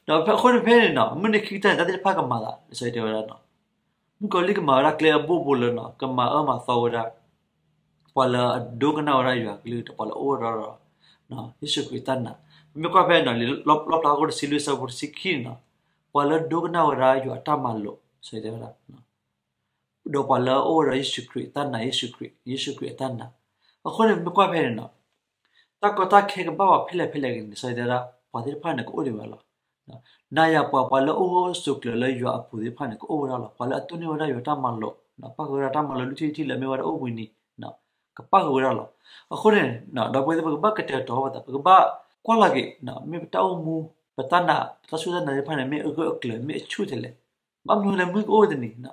ဒီးဖဲအဃိန့ၣ်ဖဲန့ၣ်န့ၣ် မုၢ်နံၤခံကတၢၢ်န့ၣ် တၢ်သ့ၣ်တဖၣ်ကမၤသး လံာ်စီဆှံတဲဝဲဒၣ်န့ၣ် မုၣ်ကီၤလံၢ်ကမၤဝဲဒၣ်ကျဲအဘိဘိလၢန့ၣ် ကမၤအၢမၤသီဝဲဒၣ် ပှၤလၢအဒိကနၣ်ဝဲဒၣ်ယွၤကလုၢ်ဒီးပှၤလၢအအိၣ်ဝဲဒၣ်ဒီး ယ့ၣ်ၡူးခရံာ်တၢ်နာ် ပမ့ၢ်ကွၢ်ဖဲန့ၣ် လံာ်လီၣ်ဖျါခိၣ်တဆံလွံၢ်ဆၢဖိတဆံခံန့ၣ်န့ၣ် ပှၤလၢဒိကနၣ်ဝဲဒၣ်ယွၤအတၢ်မၤလိာ် လံာ်စီဆှံတဲဝဲဒၣ် ဒီးပှၤလၢအအိၣ်ဝဲဒီးယ့ၣ်ၡူးခရံာ် တၢ်နာ်ယ့ၣ်ၡူးခရံာ် ယ့ၣ်ၡူးခရံာ်အတၢ်နာ် အဃိန့ၣ် ပမ့ၢ်ကွၢ်ဖဲန့ၣ်န့ၣ် တၢ်ကီတၢ်ခဲကဘၣ်ပှၤဖဲလဲၣ်ဖဲလဲၣ်ဂ့ၤန့ၣ် လံာ်စီဆှံတဲဝဲဒၣ် ပှၤသ့ၣ်တဖၣ်န့ၣ် ကအိၣ်ဒံးဝဲလီၤ. နၤယၤပှၤ ပှၤလၢအအိၣ်ဂၢၢ်ဆိးကျၢၤလၢယွၤအပူၤသ့ၣ်တဖၣ်န့ၣ် ကအိၣ်ဝဲဒၣ်လီၤ. ပှၤလၢအတိၢ်န့ၢ်ဝဲဒၣ်ယွၤတၢ်မၤလိာ် ပၣ်ဃုာ်ဝဲဒၣ်တၢ်မၤလိာ်လွံၢ်ထံၣ်တထံၣ်လၢအမ့ၢ်ဝဲဒၣ်အိၣ်ဘှံးနံၤ ကပၣ်ဃုာ်ဝဲဒၣ်လီၤ. အဃိန့ၣ် ဒီပုၢ်ဝဲၢ်သ့ၣ် ပကဘၣ်ကတဲာ်ကတီၤပသး ပကဘၣ်ကွၢ်လီၤက့ၤ မ့ၢ်ပတၢ်အိၣ်မူ ပတၢ်နာ် ပတၢ်စူၢ်တၢ်နာ်သ့ၣ်တဖၣ်န့ၣ် မ့ၢ်အဂၢၢ်အကျၢၤ မ့ၢ်အဆူၣ်ထဲလဲၣ်. ဘၣ်မနုၤလဲၣ် မုၢ်ကအိၣ်တနံၤ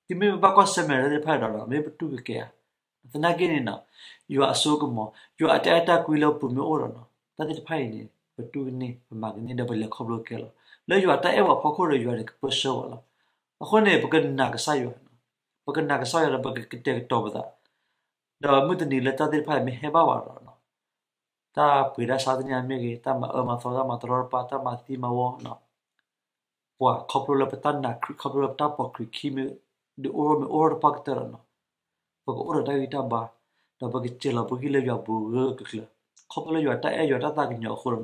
တုၤမ့ၢ်ပဘၣ်ကွၢ်ဆၢၣ်မဲာ်တၢ်သ့ၣ်တဖၣ်ဒီး မ့ၢ်ပတူၢ်ကကဲဧါ. သနာ်က့န့ၣ် ယွၤအစိကမီၤ ယွၤအတၢ်အဲၣ်တၢ်ကွံလၢပပူၤမ့ၢ်အိၣ်ဒီး တၢ်သ့ၣ်တဖၣ်အံၤန့ၣ် ပတူၢ်ကန့ၢ် ပမၤကန့ၢ်ဒီးပလဲၤခီဖျိကဲလီၤ. လၢယွၤတၢ်အဲၣ်ပှၤဖီခိၣ်ဒီး ယွၤန့ၣ်ကပၢဆှၢပှၤလီၤ. အဃိန့ၣ် ပကနာ်ကစၢ်ယွၤ ပကနာ်ကစၢ်ယွၤဒီး ပကကတဲာ်ကတီၤပသး ဒီးမုၢ်တနံၤလၢတၢ်သ့ၣ်တဖၣ်အံၤမ့ၢ်ဟဲဘၣ်ဝဲဒီး တၢ်ပှ့ၤတၢ်ဆါသ့ၣ်ညါမ့ၢ်ဂ့ၤ တၢ်မၤအၢမၤသီ တၢ်မၤတရီတပါ တၢ်မၤသံမၤဝီ ပှၤခီဖျိလၢပတၢ်နာ်ခရံာ် ခီဖျိလၢပတၢ်ပိာ်ခရံာ်ခံမ့ၢ် ဒုးအိၣ်ထီၣ်မ့ၢ်အိၣ်ထီၣ်တပှၢ်ကတၢၢ်ဒီး ပကအိၣ်ဒီးတၢ်ဂံၢ်တၢ်ဘါ ဒီးပကစဲးလီၤပဂံၢ်လၢယွၤပူၤဂၢၢ်ဂၢၢ်ကျၢၤကျၢၤ ခီဖျိလၢယွၤတၢ်အဲၣ်ယွၤတၢ်သးကညီၤအဃိဒီး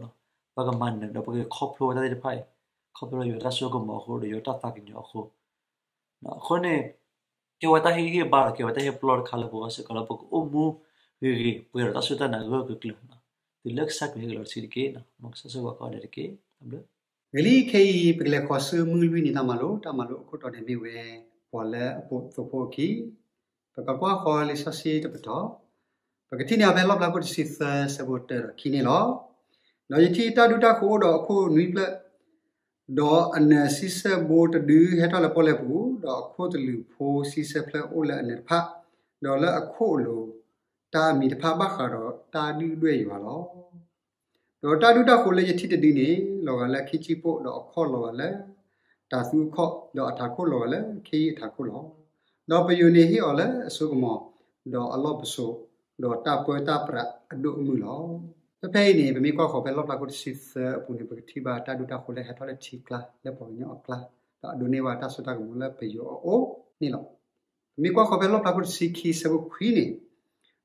ပကမၤနၢၤဒီးပကခီဖျိဝဲတၢ်သ့ၣ်တဖၣ်အံၤ ခီဖျိလၢယွၤတၢ်စိကမီၤအဃိဒီး ယွၤတၢ်သးကညီၤအဃိ အဃိန့ၣ် ကဲဝဲတၢ်ဟ့ၣ်ဂံၢ်ဟ့ၣ်ဘါဒီး ကဲဝဲတၢ်ဟ့ၣ်ပလီၢ်တခါလၢပဂီၢ်စ့ၢ်ကီးလၢပကအိၣ်မူဂ့ၤဂ့ၤ ပှဲၤဒီးတၢ်စူၢ်တၢ်နာ်ဂၢၢ်ဂၢၢ်ကျၢၤကျၢၤ တုၤလၢကစၢ်ခရံာ်ဟဲက့ၤလီၤတဆံးတက့ၢ်. မ်ကစၢ်ဆိၣ်ဂ့ၤကိးဂၤဒဲးတက့ၢ်. တၢ်ဘျုး ဂ့ၤလံ ခဲအံၤ ပကလဲၤဃီၤဆူမုၢ်လွံၢ်နံၤတၢ်မၤလိ တၢ်မၤလိအခိၣ်တီန့ၣ်မ့ၢ်ဝဲ ပှၤလၢအပိာ်သိဖိအခံ ပကကွၢ်ဃီလံာ်စီဆှံတပတီၢ် ပကထံၣ်န့ၢ်အီၤဖဲလီၣ်ဖျါခိၣ်တဆံသၢဆၢဖိတၢဒီးခံန့ၣ်လီၤ. ဒီးယထံၣ်တၢ်ဒူတၢ်ဃိၤအိၣ်ဒီးအခိၣ်နွံဖျၢၣ်, ဒီးအနၢၤဆံဆၢဘိတဒုဟဲထီၣ်လၢပီၣ်လဲၣ်ပူၤ, ဒီးအခိၣ်တလုာ်ဖိဆံဆၢဖျၢၣ်အိၣ်လၢအနၢၤတဖၣ်, ဒီးလၢအခိၣ်အလိၤ တၢ်အမံၤတဖၣ်ဘၣ်ဃးဒီးတၢ်ဒုၣ်ဒွဲၣ်ယွၤလီၤ. ဒီးတၢ်ဒူတၢ်ဃိၤလၢယထံၣ်တဒုန့ၣ် လီၤဂာ်လၢခံဆံပိၣ်, ဒီးအခီၣ်လီၤဂာ်လၢတၤသူအခီၣ်, ဒီးအထးခိၣ်လီၤဂာ်လၢခ့ယုၢ်အထးခိၣ်လီၤ. ဒီးပယိၤန့ၣ်ဟ့ၣ်အီၤလၢအစိကမီၤ, ဒီးအလီၢ်ပစိာ်, ဒီးတၢ်ပၢတၢ်ပြးအဒိၣ်အမုၢ်လီၤ. ဖဲဖဲအံၤန့ၣ် ပမ့ၢ်ကွၢ်ဃီၤဖဲလီၣ်ဖျါခိၣ်တဆံသၢအပူၤန့ၣ် ပကထံၣ်ဘၣ်တၢ်ဒူတၢ်ဃိၤလၢဟဲထီၣ်လၢထံကျါ လၢပှၤကညီအကျါ, ဒီးအဒိးန့ၢ်ဘၣ်တၢ်စိတၢ်ကမီၤလၢပယိၤအအိၣ်န့ၣ်လီၤ. ပမ့ၢ်ကွၢ်ဃီၤဖဲလီၣ်ဖျါခိၣ်တဆံခံဆၢဖိခွံန့ၣ်,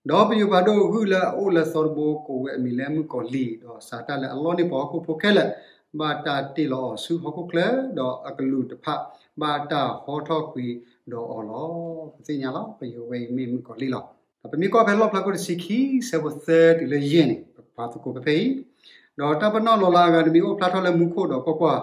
ဒီးပယိၤပှၤဒိၣ်ဂုၢ်လၢအအိၣ်လၢသီတဘိကိးဝဲအမံၤလၢမုၣ်ကီၤလံၢ်, ဒီးစးတၢ်လၢအလီၢ်န့ၢ်ပှၤဟီၣ်ခိၣ်ဖိခဲလၢာ်, ဘၣ်တၢ်တ့ၢ်လီၤအီၤဆူဟီၣ်ခိၣ်ချၢ, ဒီးအကလူးတဖၣ်ဘၣ်တၢ်ဟီထီၣ်ကွံာ်ဒီးအီၤလီၤ. ပသ့ၣ်ညါလီၤ ပယိၤဝဲအံၤမ့ၢ်မုၣ်ကီၤလံၢ်လီၤ. ဒီးပမ့ၢ်ကွၢ်ဖဲလီၣ်ဖျါခိၣ်တဆံခံဆၢဖိသၢတုၤလၢယဲၢ်န့ၣ် ပပာ်သကိးဖဲဖဲအံၤ, ဒီးတၢ်ပနီၣ်လီၤလးအဂၤတမံၤအိၣ်ဖျါထီၣ်လၢမူခိၣ်ဒီးကွၢ်ကွၢ်,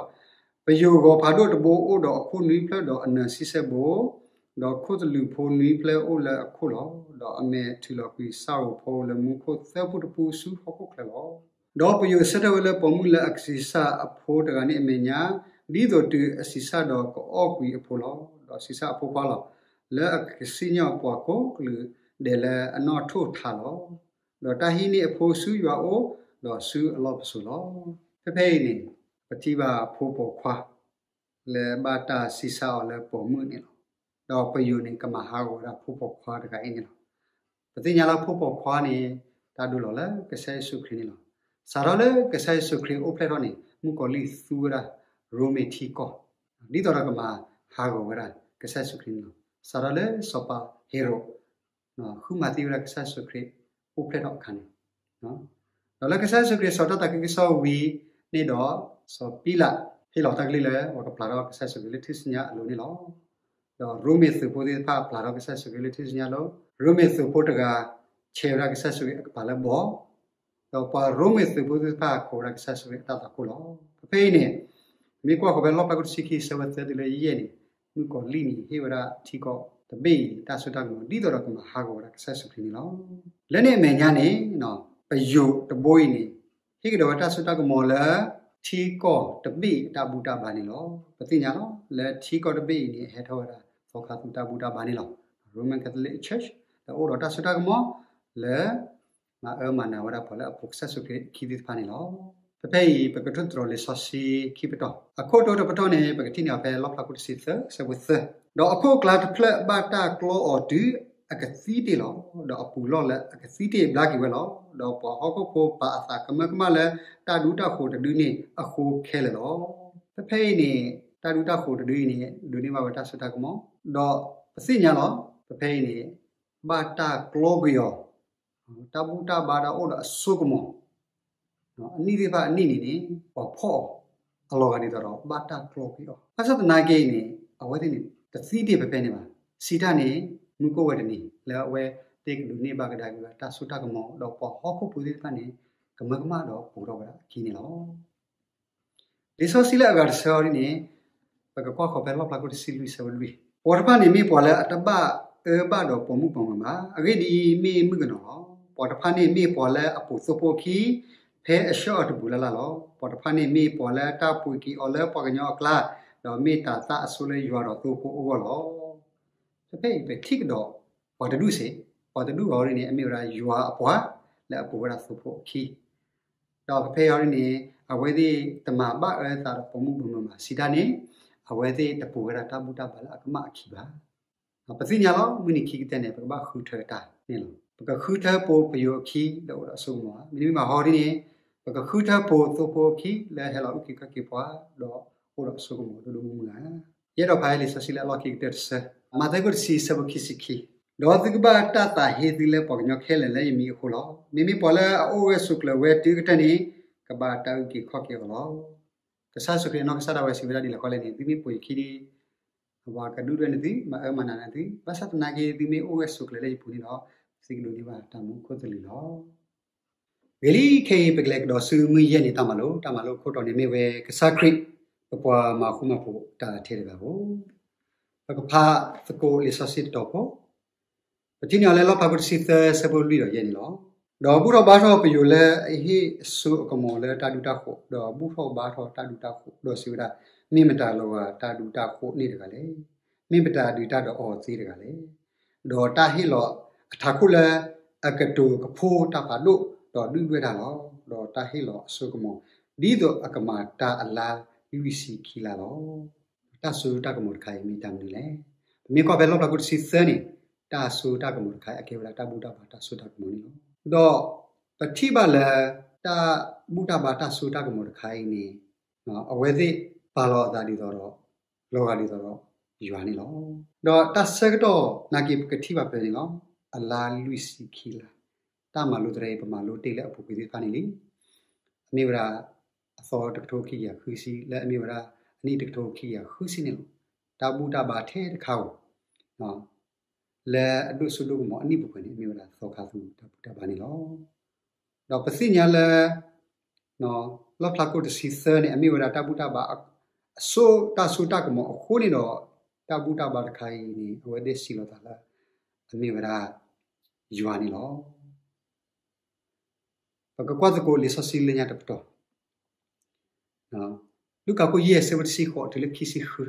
ပယိၤဂီၤဖးဒိၣ်တဘိအိၣ်ဒီးအခိၣ်နွံဖျၢၣ်ဒီးအနၢၤဆံဆၢဘိ, ဒီးခိၣ်တလုာ်ဖိနွံဖျၢၣ်အိၣ်လၢအခိၣ်လီၤ. ဒီးအမဲာ်ထုးလီၤကွံာ်ဆၣ်ဧိၤဖီဧိၤလၢမူခိၣ်သၢဖုတဖုဆူဟီၣ်ခိၣ်ချၢလီၤ. ဒီးပယိၤဆၢထၢၣ်ဝဲလၢပိာ်မုၣ်လၢအကဆံးစၢ်အဖိတဂၤန့ၣ်အမဲာ်ညါ, ဒ်သိးတုၤအဆံးစၢ်ဒီးကအီၣ်ကွံာ်အဖိလီၤ. ဒီးဆံးစၢ်အဖိခွါလီၤ. လၢအကစံၣ်ညီၣ်ပှၤကိးကလုာ်ဒဲးလၢအနီၢ်ထိၣ်ထးလီၤ. ဒီးတၢ်ဟံးန့ၢ်အဖိဆူယွၤအအိၣ်, ဒီးဆူအလီၢ်ပစိာ်လီၤ. ဖဲဖဲအံၤန့ၣ် ပထံၣ်ဘၣ်ဖိပိာ်ခွါ လၢဘၣ်တၢ်ဆံးစၢ်အီၤလၢပိာ်မုၣ်န့ၣ်လီၤ. ဒီးပယိၤန့ၣ် ကမၤဟးဂီၤဝဲဒၣ်ဖိပိာ်ခွါတဂၤအံၤန့ၣ်လီၤ. ပသ့ၣ်ညါလၢဖိပိာ်ခွါန့ၣ် တၢ်ဒိလီၤလၢကစၢ်ယ့ၣ်ၡူးခရံာ်န့ၣ်လီၤ. စးထီၣ်လၢကစၢ်ယ့ၣ်ၡူးခရံာ်အိၣ်ဖျဲၣ်ထီၣ်န့ၣ် မုၣ်ကီၤလံၢ်သူဝဲဒၣ်ရိမ့ၤထံကီၢ် ဒ်သိးဒီးကမၤဟးဂီၤဝဲဒၣ်ကစၢ်ယ့ၣ်ၡူးခရံာ်န့ၣ်လီၤ. စးထီၣ်လၢစီၤပၤဟ့ၤရိာ် ဃုမၤသံဝဲဒၣ်ကစၢ်ယ့ၣ်ၡူးခရံာ်အိၣ်ဖျဲၣ်ထီၣ်အခါန့ၣ် ဒီးလၢကစၢ်ယ့ၣ်ၡူးခရံာ်စးထီၣ်တၢ်သးခုကစီၣ်ဝံၤန့ၣ်ဒီး စီၤပံလး ဟ့ၣ်လီၤတၢ်ကလုၢ်လၢ ပှၤကပျၢ်ထီၣ်ကစၢ်ယ့ၣ်ၡူးခရံာ်လၢထူၣ်စုညါအလိၤန့ၣ်လီၤ. ဒီးရိမ့ၤသုးဖိသ့ၣ်တဖၣ်ပျၢ်ထီၣ်ကစၢ်ယ့ၣ်ၡူးခရံာ်လၢထူၣ်စုညါအလိၤ, ရိမ့ၤသုးဖိတဂၤ ဆဲးဝဲဒၣ်ကစၢ်ယ့ၣ်ၡူးခရံာ်အကပၤလၢဘီ, ဒီးပှၤရိမ့ၤသုးဖိသ့ၣ်တဖၣ်ကိးဝဲဒၣ်ကစၢ်ယ့ၣ်ၡူးခရံာ်အတၢ်သွၣ်ခိၣ်လီၤ. ဖဲဖဲအံၤန့ၣ် မ့ၢ်ကွၢ်ဃီၤဖဲလီၣ်ဖျါခိၣ်တဆံခံ ဆၢဖိသၢတုၤလၢယဲၢ်န့ၣ်, မုၣ်ကီၤလံၢ်န့ၣ် ဟ့ၣ်ဝဲဒၣ်ထံကီၢ်တဘ့ၣ်အံၤ တၢ်စိတၢ်ကမီၤ ဒ်သိးဒီးကမၤဟးဂီၤဝဲဒၣ်ကစၢ်ယ့ၣ်ၡူးခရံာ်န့ၣ်လီၤ. လၢန့ၣ်အမဲာ်ညါန့ၣ် ပယိၤတဘိအံၤန့ၣ် ဟ့ၣ်ကဒီးဝဲတၢ်စိတၢ်ကမီၤလၢ ထံကီၢ်တဘ့ၣ်အံၤအတၢ်ဘူၣ်တၢ်ဘါန့ၣ်လီၤ. ပသ့ၣ်ညါလီၤ လၢထံကီၢ်တဘ့ၣ်အံၤန့ၣ် အဟဲထီၣ်ဝဲဒၣ် သီခါသူတၢ်ဘူၣ်တၢ်ဘါန့ၣ်လီၤ. Roman Catholic Church ဒီးအိၣ်ဒီးတၢ်စိတၢ်ကမီၤ လၢ မၤအၢမၤနးဝဲဒၣ်ပှၤလၢအပိာ်ကစၢ်ယ့ၣ်ၡူးခရံာ်အခံသ့ၣ်တဖၣ်န့ၣ်လီၤ. ဖဲဖဲအံၤ ပကထိၣ်သတြီၤလံာ်စီဆှံခံပတီၢ်, အခိၣ်တီတပတီၢ်န့ၣ် ပကထံၣ်န့ၢ်အီၤဖဲလီၣ်ဖျါခိၣ်တဆံသၢ ဆၢဖိသၢ, ဒီးအခိၣ်အကျါတဖျၢၣ်ဘၣ်တၢ်ကျီအီၤတုၤအကသံတ့ၢ်လီၤ. ဒီးအပူၤလီၢ်လၢအကသံတ့ၢ်ဘျါက့ၤဝဲလီၤ. ဒီးပှၤဟီၣ်ခိၣ်ဖိပာ်အသးကမၢကမၣ်လၢတၢ်ဒူတၢ်ဃိၤတဒုန့ၣ်အဃိခဲလၢာ်လီၤ. ဖဲဖဲအံၤန့ၣ် တၢ်ဒူတၢ်ဃိၤတဒုအံၤန့ၣ် ဒိးန့ၢ်ဘၣ်ဝဲတၢ်စိတၢ်ကမီၤ, ဒီးပသ့ၣ်ညါလီၤ ဖဲဖဲအံၤန့ၣ် ဘၣ်တၢ်ကျီကွံာ်အီၤ တၢ်ဘူၣ်တၢ်ဘါဒီးအိၣ်ဒီးအစိကမီၤ, အနံၣ်သ့ၣ်တဖၣ်အနံၣ်န့ၣ်န့ၣ် ပှၤဖီၣ်အီၤ, အလီၤဂာ်ဒ်သိးဒီးဘၣ်တၢ်ကျီကွံာ်အီၤ. ဘၣ်ဆၣ်သနာ်က့န့ၣ် အဝဲသ့ၣ်န့ၣ် တသံတ့ၢ်ဖဲဖဲန့ၣ်ဘၣ်. စံးတၢ်န့ၣ် မုၢ်ကိၣ်ဝဲတနံၤ လၢအဝဲသ့ၣ်ကဒိးန့ၢ်ဘၣ်ကဒါက့ၤဝဲတၢ်စိတၢ်ကမီၤ ဒီးပှၤဟီၣ်ခိၣ်ဖိသ့ၣ်တဖၣ်န့ၣ် ကမၢကမၣ်ဒီးပိာ်ထီၣ်ဝဲဒၣ်အခံန့ၣ်လီၤ. လံာ်စီဆှံလၢအဂၤတဆၢအံၤန့ၣ် ပကကွၢ်ဃီၤဖဲလီၣ်ဖျါခိၣ်တဆံလွံၢ် ဆၢဖိလွံၢ်, ပှၤတဖၣ်န့ၣ်မ့ၢ်ပှၤလၢအတဘၣ်အၢဘၣ်ဒီးပိာ်မုၣ်ပိာ်မၢၤဘၣ်. အဂ့ၢ်ဒ်အံၤ, မ့ၢ်မုၣ်ကနီၤလီၤ. ပှၤတဖၣ်န့ၣ်မ့ၢ်ပှၤလၢအပိာ်သိဖိအခံ ဖဲအဆှၢအီၤတပူၤလၢ်လၢ်လီၤ. ပှၤတဖၣ်န့ၣ်မ့ၢ်ပှၤလၢတၢ်ပှ့ၤက့ၤအီၤလၢပှၤကညီအကျါ, ဒီးမ့ၢ်တၤသၣ်အဆိလၢယွၤဒီးသိဖိအဂီၢ်လီၤ. ဖဲဖဲအံၤ ပထံၣ်ကဒီးပှၤတဒူၣ်စ့ၢ်, ပှၤတဒူၣ်အံၤန့ၣ် အမ့ၢ်ဝဲဒၣ်ယွၤအပှၤ လၢအပိာ်ဝဲဒၣ်သိဖိအခံ ဒီးဖဲဖဲအံၤန့ၣ် အဝဲသ့ၣ်တမၤဘၣ်အၢသးဒီးပိာ်မုၣ်ပိာ်မၢၤဘၣ်. စံးတၢ်န့ၣ် အဝဲသ့ၣ်တပိာ်ဝဲဒၣ်တၢ်ဘူၣ်တၢ်ဘါလၢအကမၣ်အခံဘၣ်. ပသ့ၣ်ညါလီၤ မုၢ်နံၤခံကတၢၢ်န့ၣ် ပကဘၣ်ဃုထၢတၢ်န့ၣ်လီၤ. ပကဃုထၢပိာ်ပယိၤအခံလၢအိၣ်ဒီးအစိကမီၤဧါ. မ့တမ့ၢ်ဘၣ်ဟီဒ်န့ၣ် ပကဃုထၢပိာ်သိဖိအခံလၢဟဲလီၤအုၣ်က့ၤခီၣ်က့ၤပှၤ ဒီးအိၣ်ဒီးအစိကမီၤဒိၣ်ဒိၣ်မုၢ်မုၢ်ဧါ. ယအဲၣ်ဒိးဖးလံာ်စီဆှံလၢအလီၢ်ခံကတၢၢ်တဆၢ, မးသဲခိၣ်တဆံ ဆၢဖိခံဆံခံ, ဒီးသုကဘၣ်တၢ်သးဟ့သုလၢပှၤကညီခဲလၢာ်လၢယမံၤအဃိလီၤ. မ့မ့ၢ်ပှၤလၢအအိၣ်ဂၢၢ်ဆိးကျၢၤဝဲတုၤအကတၢၢ်န့ၣ် ကဘၣ်တၢ်အုၣ်က့ၤခီၣ်က့ၤအီၤလီၤ. ကစၢ်ယ့ၣ်ၡူးခရံာ်အနီၢ်ကစၢ်ဒၣ်ဝဲစံးဝဲဒၣ်ဒ်လဲၣ်ဃီလဲၣ်န့ၣ်, သုမ့ၢ်ပိာ်ယခံဒီး ပှၤကဒုၣ်ဒွဲၣ်နသု, မၤအၢမၤနးနသု, ဘၣ်ဆၣ်သနာ်က့ သုမ့ၢ်အိၣ်ဂၢၢ်ဆိးကျၢၤလၢယပူၤန့ၣ်ဒီး သုကဒိးန့ၢ်ဘၣ်တၢ်မူခိၣ်သလုးလီၤ. ဂ့ၤလံ, ခဲအံၤပကလဲၤကဒီးဆူမုၢ်ယဲၢ်နံၤတၢ်မၤလိ, တၢ်မၤလိခိၣ်တီန့ၣ်မ့ၢ်ဝဲ ကစၢ်ခရံာ် ပပှၤမၤဃူမၤဖိးတၢ်ထဲတဂၤဧိၤ. ပကဖးသကိးလံာ်စီဆှံတတီၤဖိ, ပထံၣ်န့ၢ်အီၤလၢလီၣ်ဖျါခိၣ်တဆံသၢ ဆၢဖိလွံၢ်ဒီးယဲၢ်န့ၣ်လီၤ. ဒီးဘူၣ်ထီၣ်ဘါထီၣ်ပယိၤလၢအဟ့ၣ်အစိအကမီၤလၢတၢ်ဒူတၢ်ဃိး, ဒီးဘူၣ်ထီၣ်ဘါထီၣ်တၢ်ဒူတၢ်ဃိး, ဒီးစံးဝဲဒၣ်, မ့ၢ်မတၤလီၤဂာ်တၢ်ဒူတၢ်ဃိးန့ၣ်တဂၤလဲၣ်. မ့ၢ်မတၤဒုးတၢ်ဒီးအီၤသ့တဂၤလဲၣ်. ဒီးတၢ်ဟ့ၣ်လီၤအထးခိၣ်လၢအကတိၤကဖိတၢ်ဖးဒိၣ်, ဒီးဒုၣ်ဒွဲၣ်တၢ်လီၤ. ဒီးတၢ်ဟ့ၣ်လီၤအစိကမီၤ ဒ်သိးအကမၤတၢ်အလါလွံၢ်ဆံခံလါလီၤ. တၢ်စိတၢ်ကမီၤတခါအံၤမ့ၢ်တၢ်မနုၤလဲၣ်. ပမ့ၢ်ကွၢ်ဖဲလီၣ်ဖျါခိၣ်တဆံသၢန့ၣ်, တၢ်စိတၢ်ကမီၤတခါအံၤ အကဲဝဲဒၣ်တၢ်ဘူၣ်တၢ်ဘါတၢ်စိတၢ်ကမီၤန့ၣ်လီၤ. ဒီးပထံၣ်ဘၣ်လၢ တၢ်ဘူၣ်တၢ်ဘါတၢ်စိတၢ်ကမီၤတခါအံၤန့ၣ် အဝဲသ့ၣ်ပာ်လီၤအသးဒ်သိးဒီး လီၤဂာ်ဒ်သိးဒီးယွၤန့ၣ်လီၤ. ဒီးတၢ်ဆၢကတီၢ်နာ်က့ ပကထံၣ်ဘၣ်ဖဲန့ၣ်လီၤ. အလါလွံၢ်ဆံခံလါ, တၢ်မၤလိတရၢအံၤ ပမၤလိတ့ၢ်လၢအပူၤကွံာ်သ့ၣ်တဖၣ်န့ၣ်လံ. အမ့ၢ်ဝဲဒၣ် အသီတကထိခံကယၤဃုဆံ လၢအမ့ၢ်ဝဲဒၣ် အနံၣ်တကထိခံကယၤဃုဆံန့ၣ်လီၤ. တၢ်ဘူၣ်တၢ်ဘါထဲတခါဧိၤ လၢအဒိၣ်စိဒိၣ်ကမီၤအနံၣ်ပူၤကွံာ်န့ၣ် အမ့ၢ်ဝဲဒၣ်သီခါသူတၢ်ဘူၣ်တၢ်ဘါန့ၣ်လီၤ. ဒီးပသ့ၣ်ညါလၢ လီၣ်ဖျါခိၣ်တဆံသၢန့ၣ် အမ့ၢ်ဝဲဒၣ်တၢ်ဘူၣ်တၢ်ဘါ အစိတၢ်စိတၢ်ကမီၤအဃိန့ၣ်ဒီး တၢ်ဘူၣ်တၢ်ဘါတခါအံၤန့ၣ် အဝဲသ့ၣ်စံးလီၤသးလၢ အမ့ၢ်ဝဲဒၣ် ယွၤန့ၣ်လီၤ. ပကကွၢ်သကိးလံာ်စီဆှံလၢညါတပတီၢ် လူၤကၣ်ခိၣ်ယဲၢ် ဆၢဖိတဆံဃိးတုၤလၢခံဆံဃု,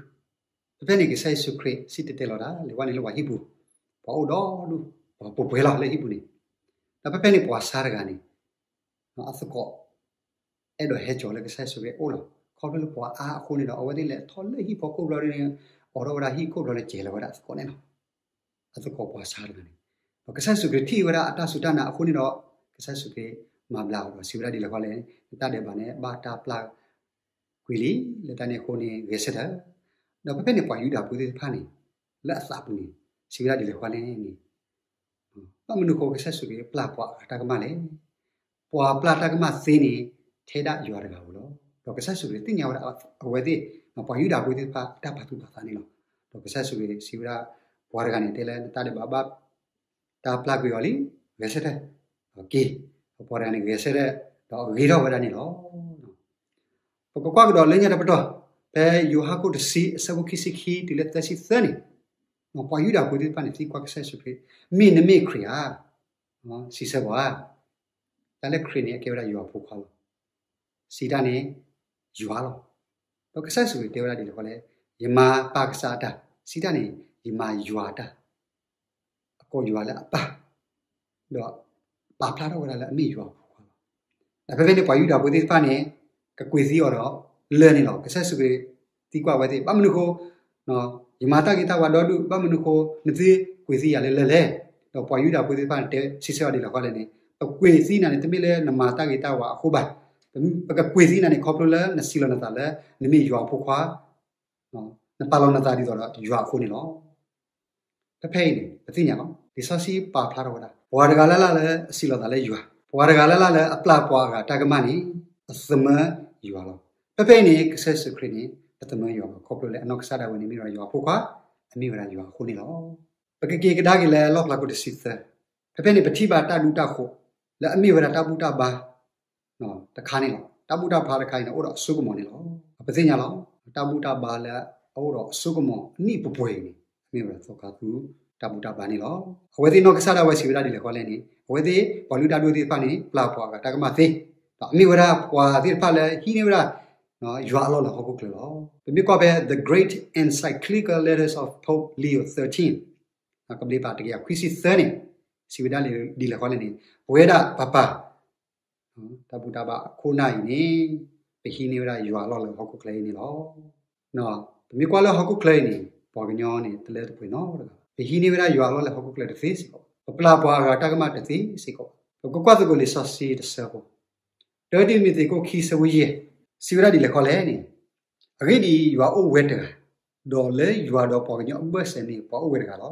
ဖဲဖဲန့ၣ် ကစၢ်ယ့ၣ်ၡူးခရံာ်စံၣ်တဲၤတဲလီၤတၢ် လဲၤဝဲန့ၣ်လၢပှၤဟံၣ်ပူၤ, ပှၤအိၣ်ဒီဒူၣ် ပှၤပှဲၤပှဲၤလီၤလၢဟံၣ်ပူၤန့ၣ်, ဒီးဖဲဖဲန့ၣ်ပှၤဆါတဂၤန့ၣ် အသကိး အဲၣ်ဒိးဟဲကၠီၤလၢကစၢ်ယ့ၣ်ၡူးခရံာ်အအိၣ်လီၤ. ခီဖျိလၢပှၤအါအဃိန့ၣ်ဒီး အဝဲသ့ၣ်လဲၤထီၣ်လၢဟံၣ်ဖီခိၣ်ဘျီန့ၣ် အိးထီၣ်ဝဲဒၣ်ဟံၣ်ခိၣ်ဘျီန့ၣ် ကဲၤလီၤဝဲဒၣ်အသကိးန့ၣ်လီၤ. အသကိးပှၤဆါတဂၤန့ၣ်, ဒီးကစၢ်ယ့ၣ်ၡူးခရံာ်ထံၣ်ဝဲဒၣ်အတၢ်စူၢ်တၢ်နာ်အဃိန့ၣ်ဒီး ကစၢ်ယ့ၣ်ၡူးခရံာ်မၤဘျါအီၤဒီးစံးဝဲဒၣ်ဒ်လဲၣ်ဃီလဲၣ်, နတၢ်ဒဲးဘးန့ၣ် ဘၣ်တၢ်ပျၢ်ကွံာ်လံ, လၢတၢ်န့ၣ်အဃိန့ၣ် ဂဲၤဆၢထၢၣ်. ဒီးဖဲဖဲန့ၣ်ပှၤယူဒၤဖိသ့ၣ်တဖၣ်န့ၣ် လၢအသးပူၤန့ၣ် စံးဝဲဒၣ်ဒ်လဲၣ်ဃီလဲၣ်န့ၣ်, ဘၣ်မနုၤအဃိကစၢ်ယ့ၣ်ၡူးခရံာ်ပျၢ်ပှၤအဂၤတၢ်ကမၣ်လဲၣ်. ပှၤပျၢ်တၢ်ကမၣ်သ့န့ၣ် ထဲဒၣ်ယွၤတဂၤဧိၤလီၤ. ဒီးကစၢ်ယ့ၣ်ၡူးခရံာ်သ့ၣ်ညါဝဲဒၣ်အဝဲသ့ၣ် ပှၤယူဒၤဖိသ့ၣ်တဖၣ်အတၢ်ပာ်သူၣ်ပာ်သးန့ၣ်လီၤ. ဒီးကစၢ်ယ့ၣ်ၡူးခရံာ်စံးဝဲဒၣ် ပှၤတဂၤန့ၣ် တဲလၢနတၢ်ဒဲးဘးဘၣ် တၢ်ပျၢ်ကွံာ်အီၤလံ, ဂဲၤဆၢထၢၣ်, ဒီးက့ၤ, ဒီးပှၤတဂၤန့ၣ်ဂဲၤဆၢထၢၣ် ဒီးအဂ့ၤထီၣ်ဝဲဒၣ်န့ၣ်လီၤ. ပကကွၢ်ကဒီးလၢညါတပတီၢ် ဖဲယိၤဟၣ်ခိၣ်တဆံ အဆၢဖိခံဆံခံတုၤလၢသၢဆံသၢန့ၣ်, ပှၤယူဒၤဖိသ့ၣ်တဖၣ်န့ၣ် သံကွၢ်ကစၢ်ယ့ၣ်ၡူးခရံာ်, မ့ၢ်နမ့ၢ်ခရံာ်ဧါ, စံးဆၢပှၤ, တၢ်လၢခရံာ်န့ၣ် အကဲဝဲဒၣ်ယွၤအဖိခွါလီၤ. စံးတၢ်န့ၣ် ယွၤလီၤ. ဒီးကစၢ်ယ့ၣ်ၡူးခရံာ်တဲဝဲဒၣ်ဒ်လဲၣ်ဃီလဲၣ်, ယမၤပၢ်ကစၢ်အတၢ်, စံးတၢ်န့ၣ် ယမၤယွၤအတၢ် အကိးယွၤလၢအပၢ်, ဒီးပာ်ဖျါထီၣ်ဝဲဒၣ်လၢအမ့ၢ်ယွၤအဖိခွါလီၤ. ဒီးဖဲဖဲန့ၣ် ပှၤယူဒၤဖိသ့ၣ်တဖၣ်န့ၣ် ကကွံာ်သံအီၤဒီးလၢာ်န့ၣ်လီၤ. ကစၢ်ယ့ၣ်ၡူးခရံာ်သံကွၢ်ဝဲသ့ၣ်, ဘၣ်မနုၤဃိ ယမၤတၢ်ဂ့ၤတၢ်ဝါဒီဒူၣ်, ဘၣ်မနုၤဃိ နသုကွံာ်သံယၤလၢလၢာ်လဲၣ်. ဒီးပှၤယူဒၤဖိသ့ၣ်တဖၣ်န့ၣ် တဲစံးဆၢအီၤဒ်လဲၣ်ဃီလဲၣ်န့ၣ်, ပကွံာ်သံနၤန့ၣ် တမ့ၢ်လၢနမၤတၢ်ဂ့ၤတၢ်ဝါအဃိဘၣ်. ပကကွံာ်သံနၤန့ၣ် ခီဖျိလၢနစံးလီၤနသးလၢ နမ့ၢ်ယွၤအဖိခွါ, နပာ်လီၤနသးဒ်သိးဒီးယွၤအဃိန့ၣ်လီၤ. ဖဲဖဲအံၤန့ၣ် ပသ့ၣ်ညါလီၤ. လံာ်စီဆှံပာ်ဖျါထီၣ်ဝဲဒၣ် ပှၤတဂၤလၢ်လၢ်လၢအစံးလီၤသးလၢယွၤ, ပှၤတဂၤလၢ်လၢ်လၢအပျၢ်ပှၤအဂၤတၢ်ကမၣ်န့ၣ် အသမၢယွၤလီၤ. ဖဲဖဲအံၤန့ၣ် ကစၢ်ယ့ၣ်ၡူးခရံာ်န့ၣ် အသမၢယွၤလီၤ. ခီဖျိလၢအနီၢ်ကစၢ်ဒၣ်ဝဲန့ၣ် မ့ၢ်ဝဲဒၣ်ယွၤအဖိခွါ, အမ့ၢ်ဝဲဒၣ်ယွၤအဃိန့ၣ်လီၤ. ပကက့ၤကဒါက့ၤလၢလီၣ်ဖျါခိၣ်တဆံသၢ, ဖဲဖဲန့ၣ် ပထံၣ်ဘၣ်တၢ်ဒူတၢ်ဃိး လၢအမ့ၢ်ဝဲဒၣ်တၢ်ဘူၣ်တၢ်ဘါ တခါန့ၣ်လီၤ. တၢ်ဘူၣ်တၢ်ဘါတခါအံၤန့ၣ် အိၣ်ဒီးအစိကမီၤန့ၣ်လီၤ. ပသ့ၣ်ညါလီၤ. တၢ်ဘူၣ်တၢ်ဘါလၢအအိၣ်ဒီးအစိကမီၤအနံၣ်ပှဲၤပှဲၤအံၤန့ၣ် အမ့ၢ်ဝဲဒၣ်သီခါသူတၢ်ဘူၣ်တၢ်ဘါန့ၣ်လီၤ. အဝဲသ့ၣ်နီၢ်ကစၢ်ဒၣ်ဝဲစံးဝဲဒၣ်ဒ်လဲၣ်ဃီလဲၣ်န့ၣ်, အဝဲသ့ၣ်ပှၤလုၢ်တၢ်ဒိၣ်သ့ၣ်တဖၣ်န့ၣ် ပျၢ်ပှၤအဂၤတၢ်ကမၣ်သ့, ဒီးအမ့ၢ်ဝဲဒၣ်ပှၤသ့ၣ်တဖၣ်လၢဟံးန့ၢ်ဝဲဒၣ် ယွၤအလီၢ်လၢဟီၣ်ခိၣ်ချၢလီၤ. ပမ့ၢ်ကွၢ်ဖဲ The Great Encyclical Letters of Pope Leo thirteen ကဘျံးပၤတကယၤခွံဆံသၢန့ၣ် စံးဝဲဒၣ်ဒ်လဲၣ်ဃီလဲၣ်န့ၣ်, ပဝဲဒၣ်ပၢ်ပၢ် တၢ်ဘူၣ်တၢ်ဘါအခိၣ်နၢ်အံၤန့ၣ် ပဟံးန့ၢ်ဝဲဒၣ်ယွၤအလီၢ်လၢဟီၣ်ခိၣ်ချၢအံၤန့ၣ်လီၤ. ပမ့ၢ်ကွၢ်လၢဟီၣ်ခိၣ်ချၢအံၤန့ၣ် ပှၤကညီန့ၣ် တလၢတပှဲၤနီတဂၤ, ပဟံးန့ၢ်ဝဲဒၣ်ယွၤအလီၢ်လၢဟီၣ်ခိၣ်ချၢတသ့စ့ၢ်ကီး, ပပျၢ်ပှၤအဂၤတၢ်ကမၣ်တသ့စ့ၢ်ကီး, ပကကွၢ်သကိးလံာ်စီဆှံတဆၢဖိ တၢတံၤမသ့းခိၣ်ခံဆၢဖိယဲၢ် စံးဝဲဒၣ်ဒ်လဲၣ်ဃီလဲၣ်န့ၣ်, အဂ့ၢ်ဒ်အံၤ, ယွၤအိၣ်ဝဲတဂၤ, ဒီးလၢယွၤဒီးပှၤကညီအဘၢၣ်စၢၤန့ၣ် ပှၤအိၣ်ဝဲတဂၤလီၤ.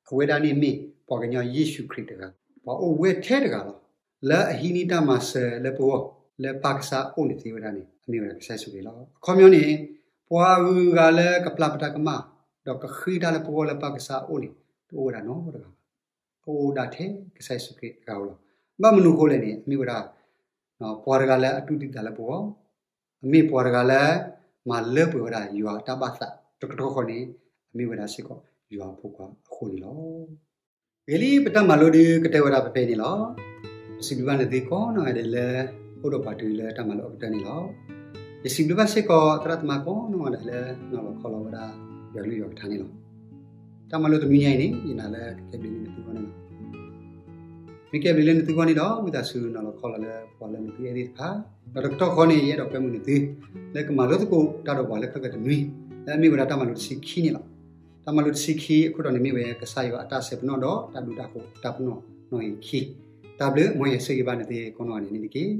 အဝဲဒၣ်န့ၣ်မ့ၢ်ပှၤကညီယ့ၣ်ၡူးခရံာ်တဂၤ, ပှၤအိၣ်ဝဲထဲတဂၤလီၤ. လၢအဟံးန့ၢ်တၢ်မၤစၢၤလၢပဂီၢ် လၢပၢ်ကစၢ်အအိၣ်န့ၣ်သ့ဝဲဒၣ်န့ၣ် အမ့ၢ်ဝဲဒၣ်ကစၢ်ယ့ၣ်ၡူးခရံာ်လီၤ. အခီပညီန့ၣ်, ပှၤဂုၤဂၤလၢကပျၢ်ပတၢ်ကမၣ် ဒီးကဃ့တၢ်လၢပဂီၢ်လၢပၢ်ကစၢ်အအိၣ်န့ၣ် တအိၣ်ဝဲဒၣ်နီတဂၤဘၣ်. အိၣ်ဒၣ်ထဲကစၢ်ယ့ၣ်ၡူးခရံာ်တဂၤဧိၤလီၤ. ဘၣ်မနုၤအဃိလဲၣ်န့ၣ်, အမ့ၢ်ဝဲဒၣ် ပှၤတဂၤလၢအတူၢ်သံသးလၢပဂီၢ်, အမ့ၢ်ပှၤတဂၤလၢ မၤလၢပှဲၤဝဲဒၣ်ယွၤအတၢ်ဘၣ်သး တကတီၢ်ဃီန့ၣ် အမ့ၢ်ဝဲဒၣ်စ့ၢ်ကီး ယွၤအဖိခွါအဃိန့ၣ်လီၤ. ဂ့ၤလံ, ပတၢ်မၤလိဒုးကတၢၢ်ဝဲဒၣ်ဖဲဖဲအံၤန့ၣ်လီၤ. ပစံးဘျုးဘၣ်နသုကိးနီၢ်ဂၤဒဲးလၢ အိၣ်ဒီးပှၤတုၤလၢတၢ်မၤလိအကတၢၢ်န့ၣ်လီၤ. ယစံးဘျုးဘၣ်စ့ၢ်ကီး သရၣ်သမါကိးနီၢ်ဂၤဒဲးလၢ နီၤလီၤခီလီၤဝဲဒၣ် ယွၤကလုၢ်ယွၤကထါန့ၣ်လီၤ. တၢ်မၤလိတနွံညါအံၤန့ၣ် ယနာ်လၢကကဲဘျုးလၢနသုဂီၢ်န့ၣ်လီၤ. မ့ၢ်ကဲဘျုးလၢနသုဂီၢ်န့ၣ်ဒီး ဝံသးစူၤနီၤလီၤခီလီၤလၢပှၤလၢနသုအဲၣ်သ့ၣ်တဖၣ်, ဒီးတကတီၢ်ဃီန့ၣ် ယအဲၣ်ဒိးကွဲမုာ်နသု လၢကမၤလိသကိးတၢ်ဒီးပှၤလၢခဲလၢာ်တနွံ လၢအမ့ၢ်ဝဲဒၣ်တၢ်မၤလိတဆံခံန့ၣ်လီၤ. တၢ်မၤလိတဆံခံအခိၣ်တီန့ၣ်မ့ၢ်ဝဲ ကစၢ်ယွၤအတၢ်စဲပနီၣ်ဒီးတၢ်ဒိတၢ်ဃိၤတၢ်ပနီၣ်နီၣ်ဂံၢ်ခံ. တၢ်ဘျုး မ်ယွၤဆိၣ်ဂ့ၤဘၣ်နသုကိးနီၢ်ဂၤဒဲးန့ၣ်တက့ၢ်.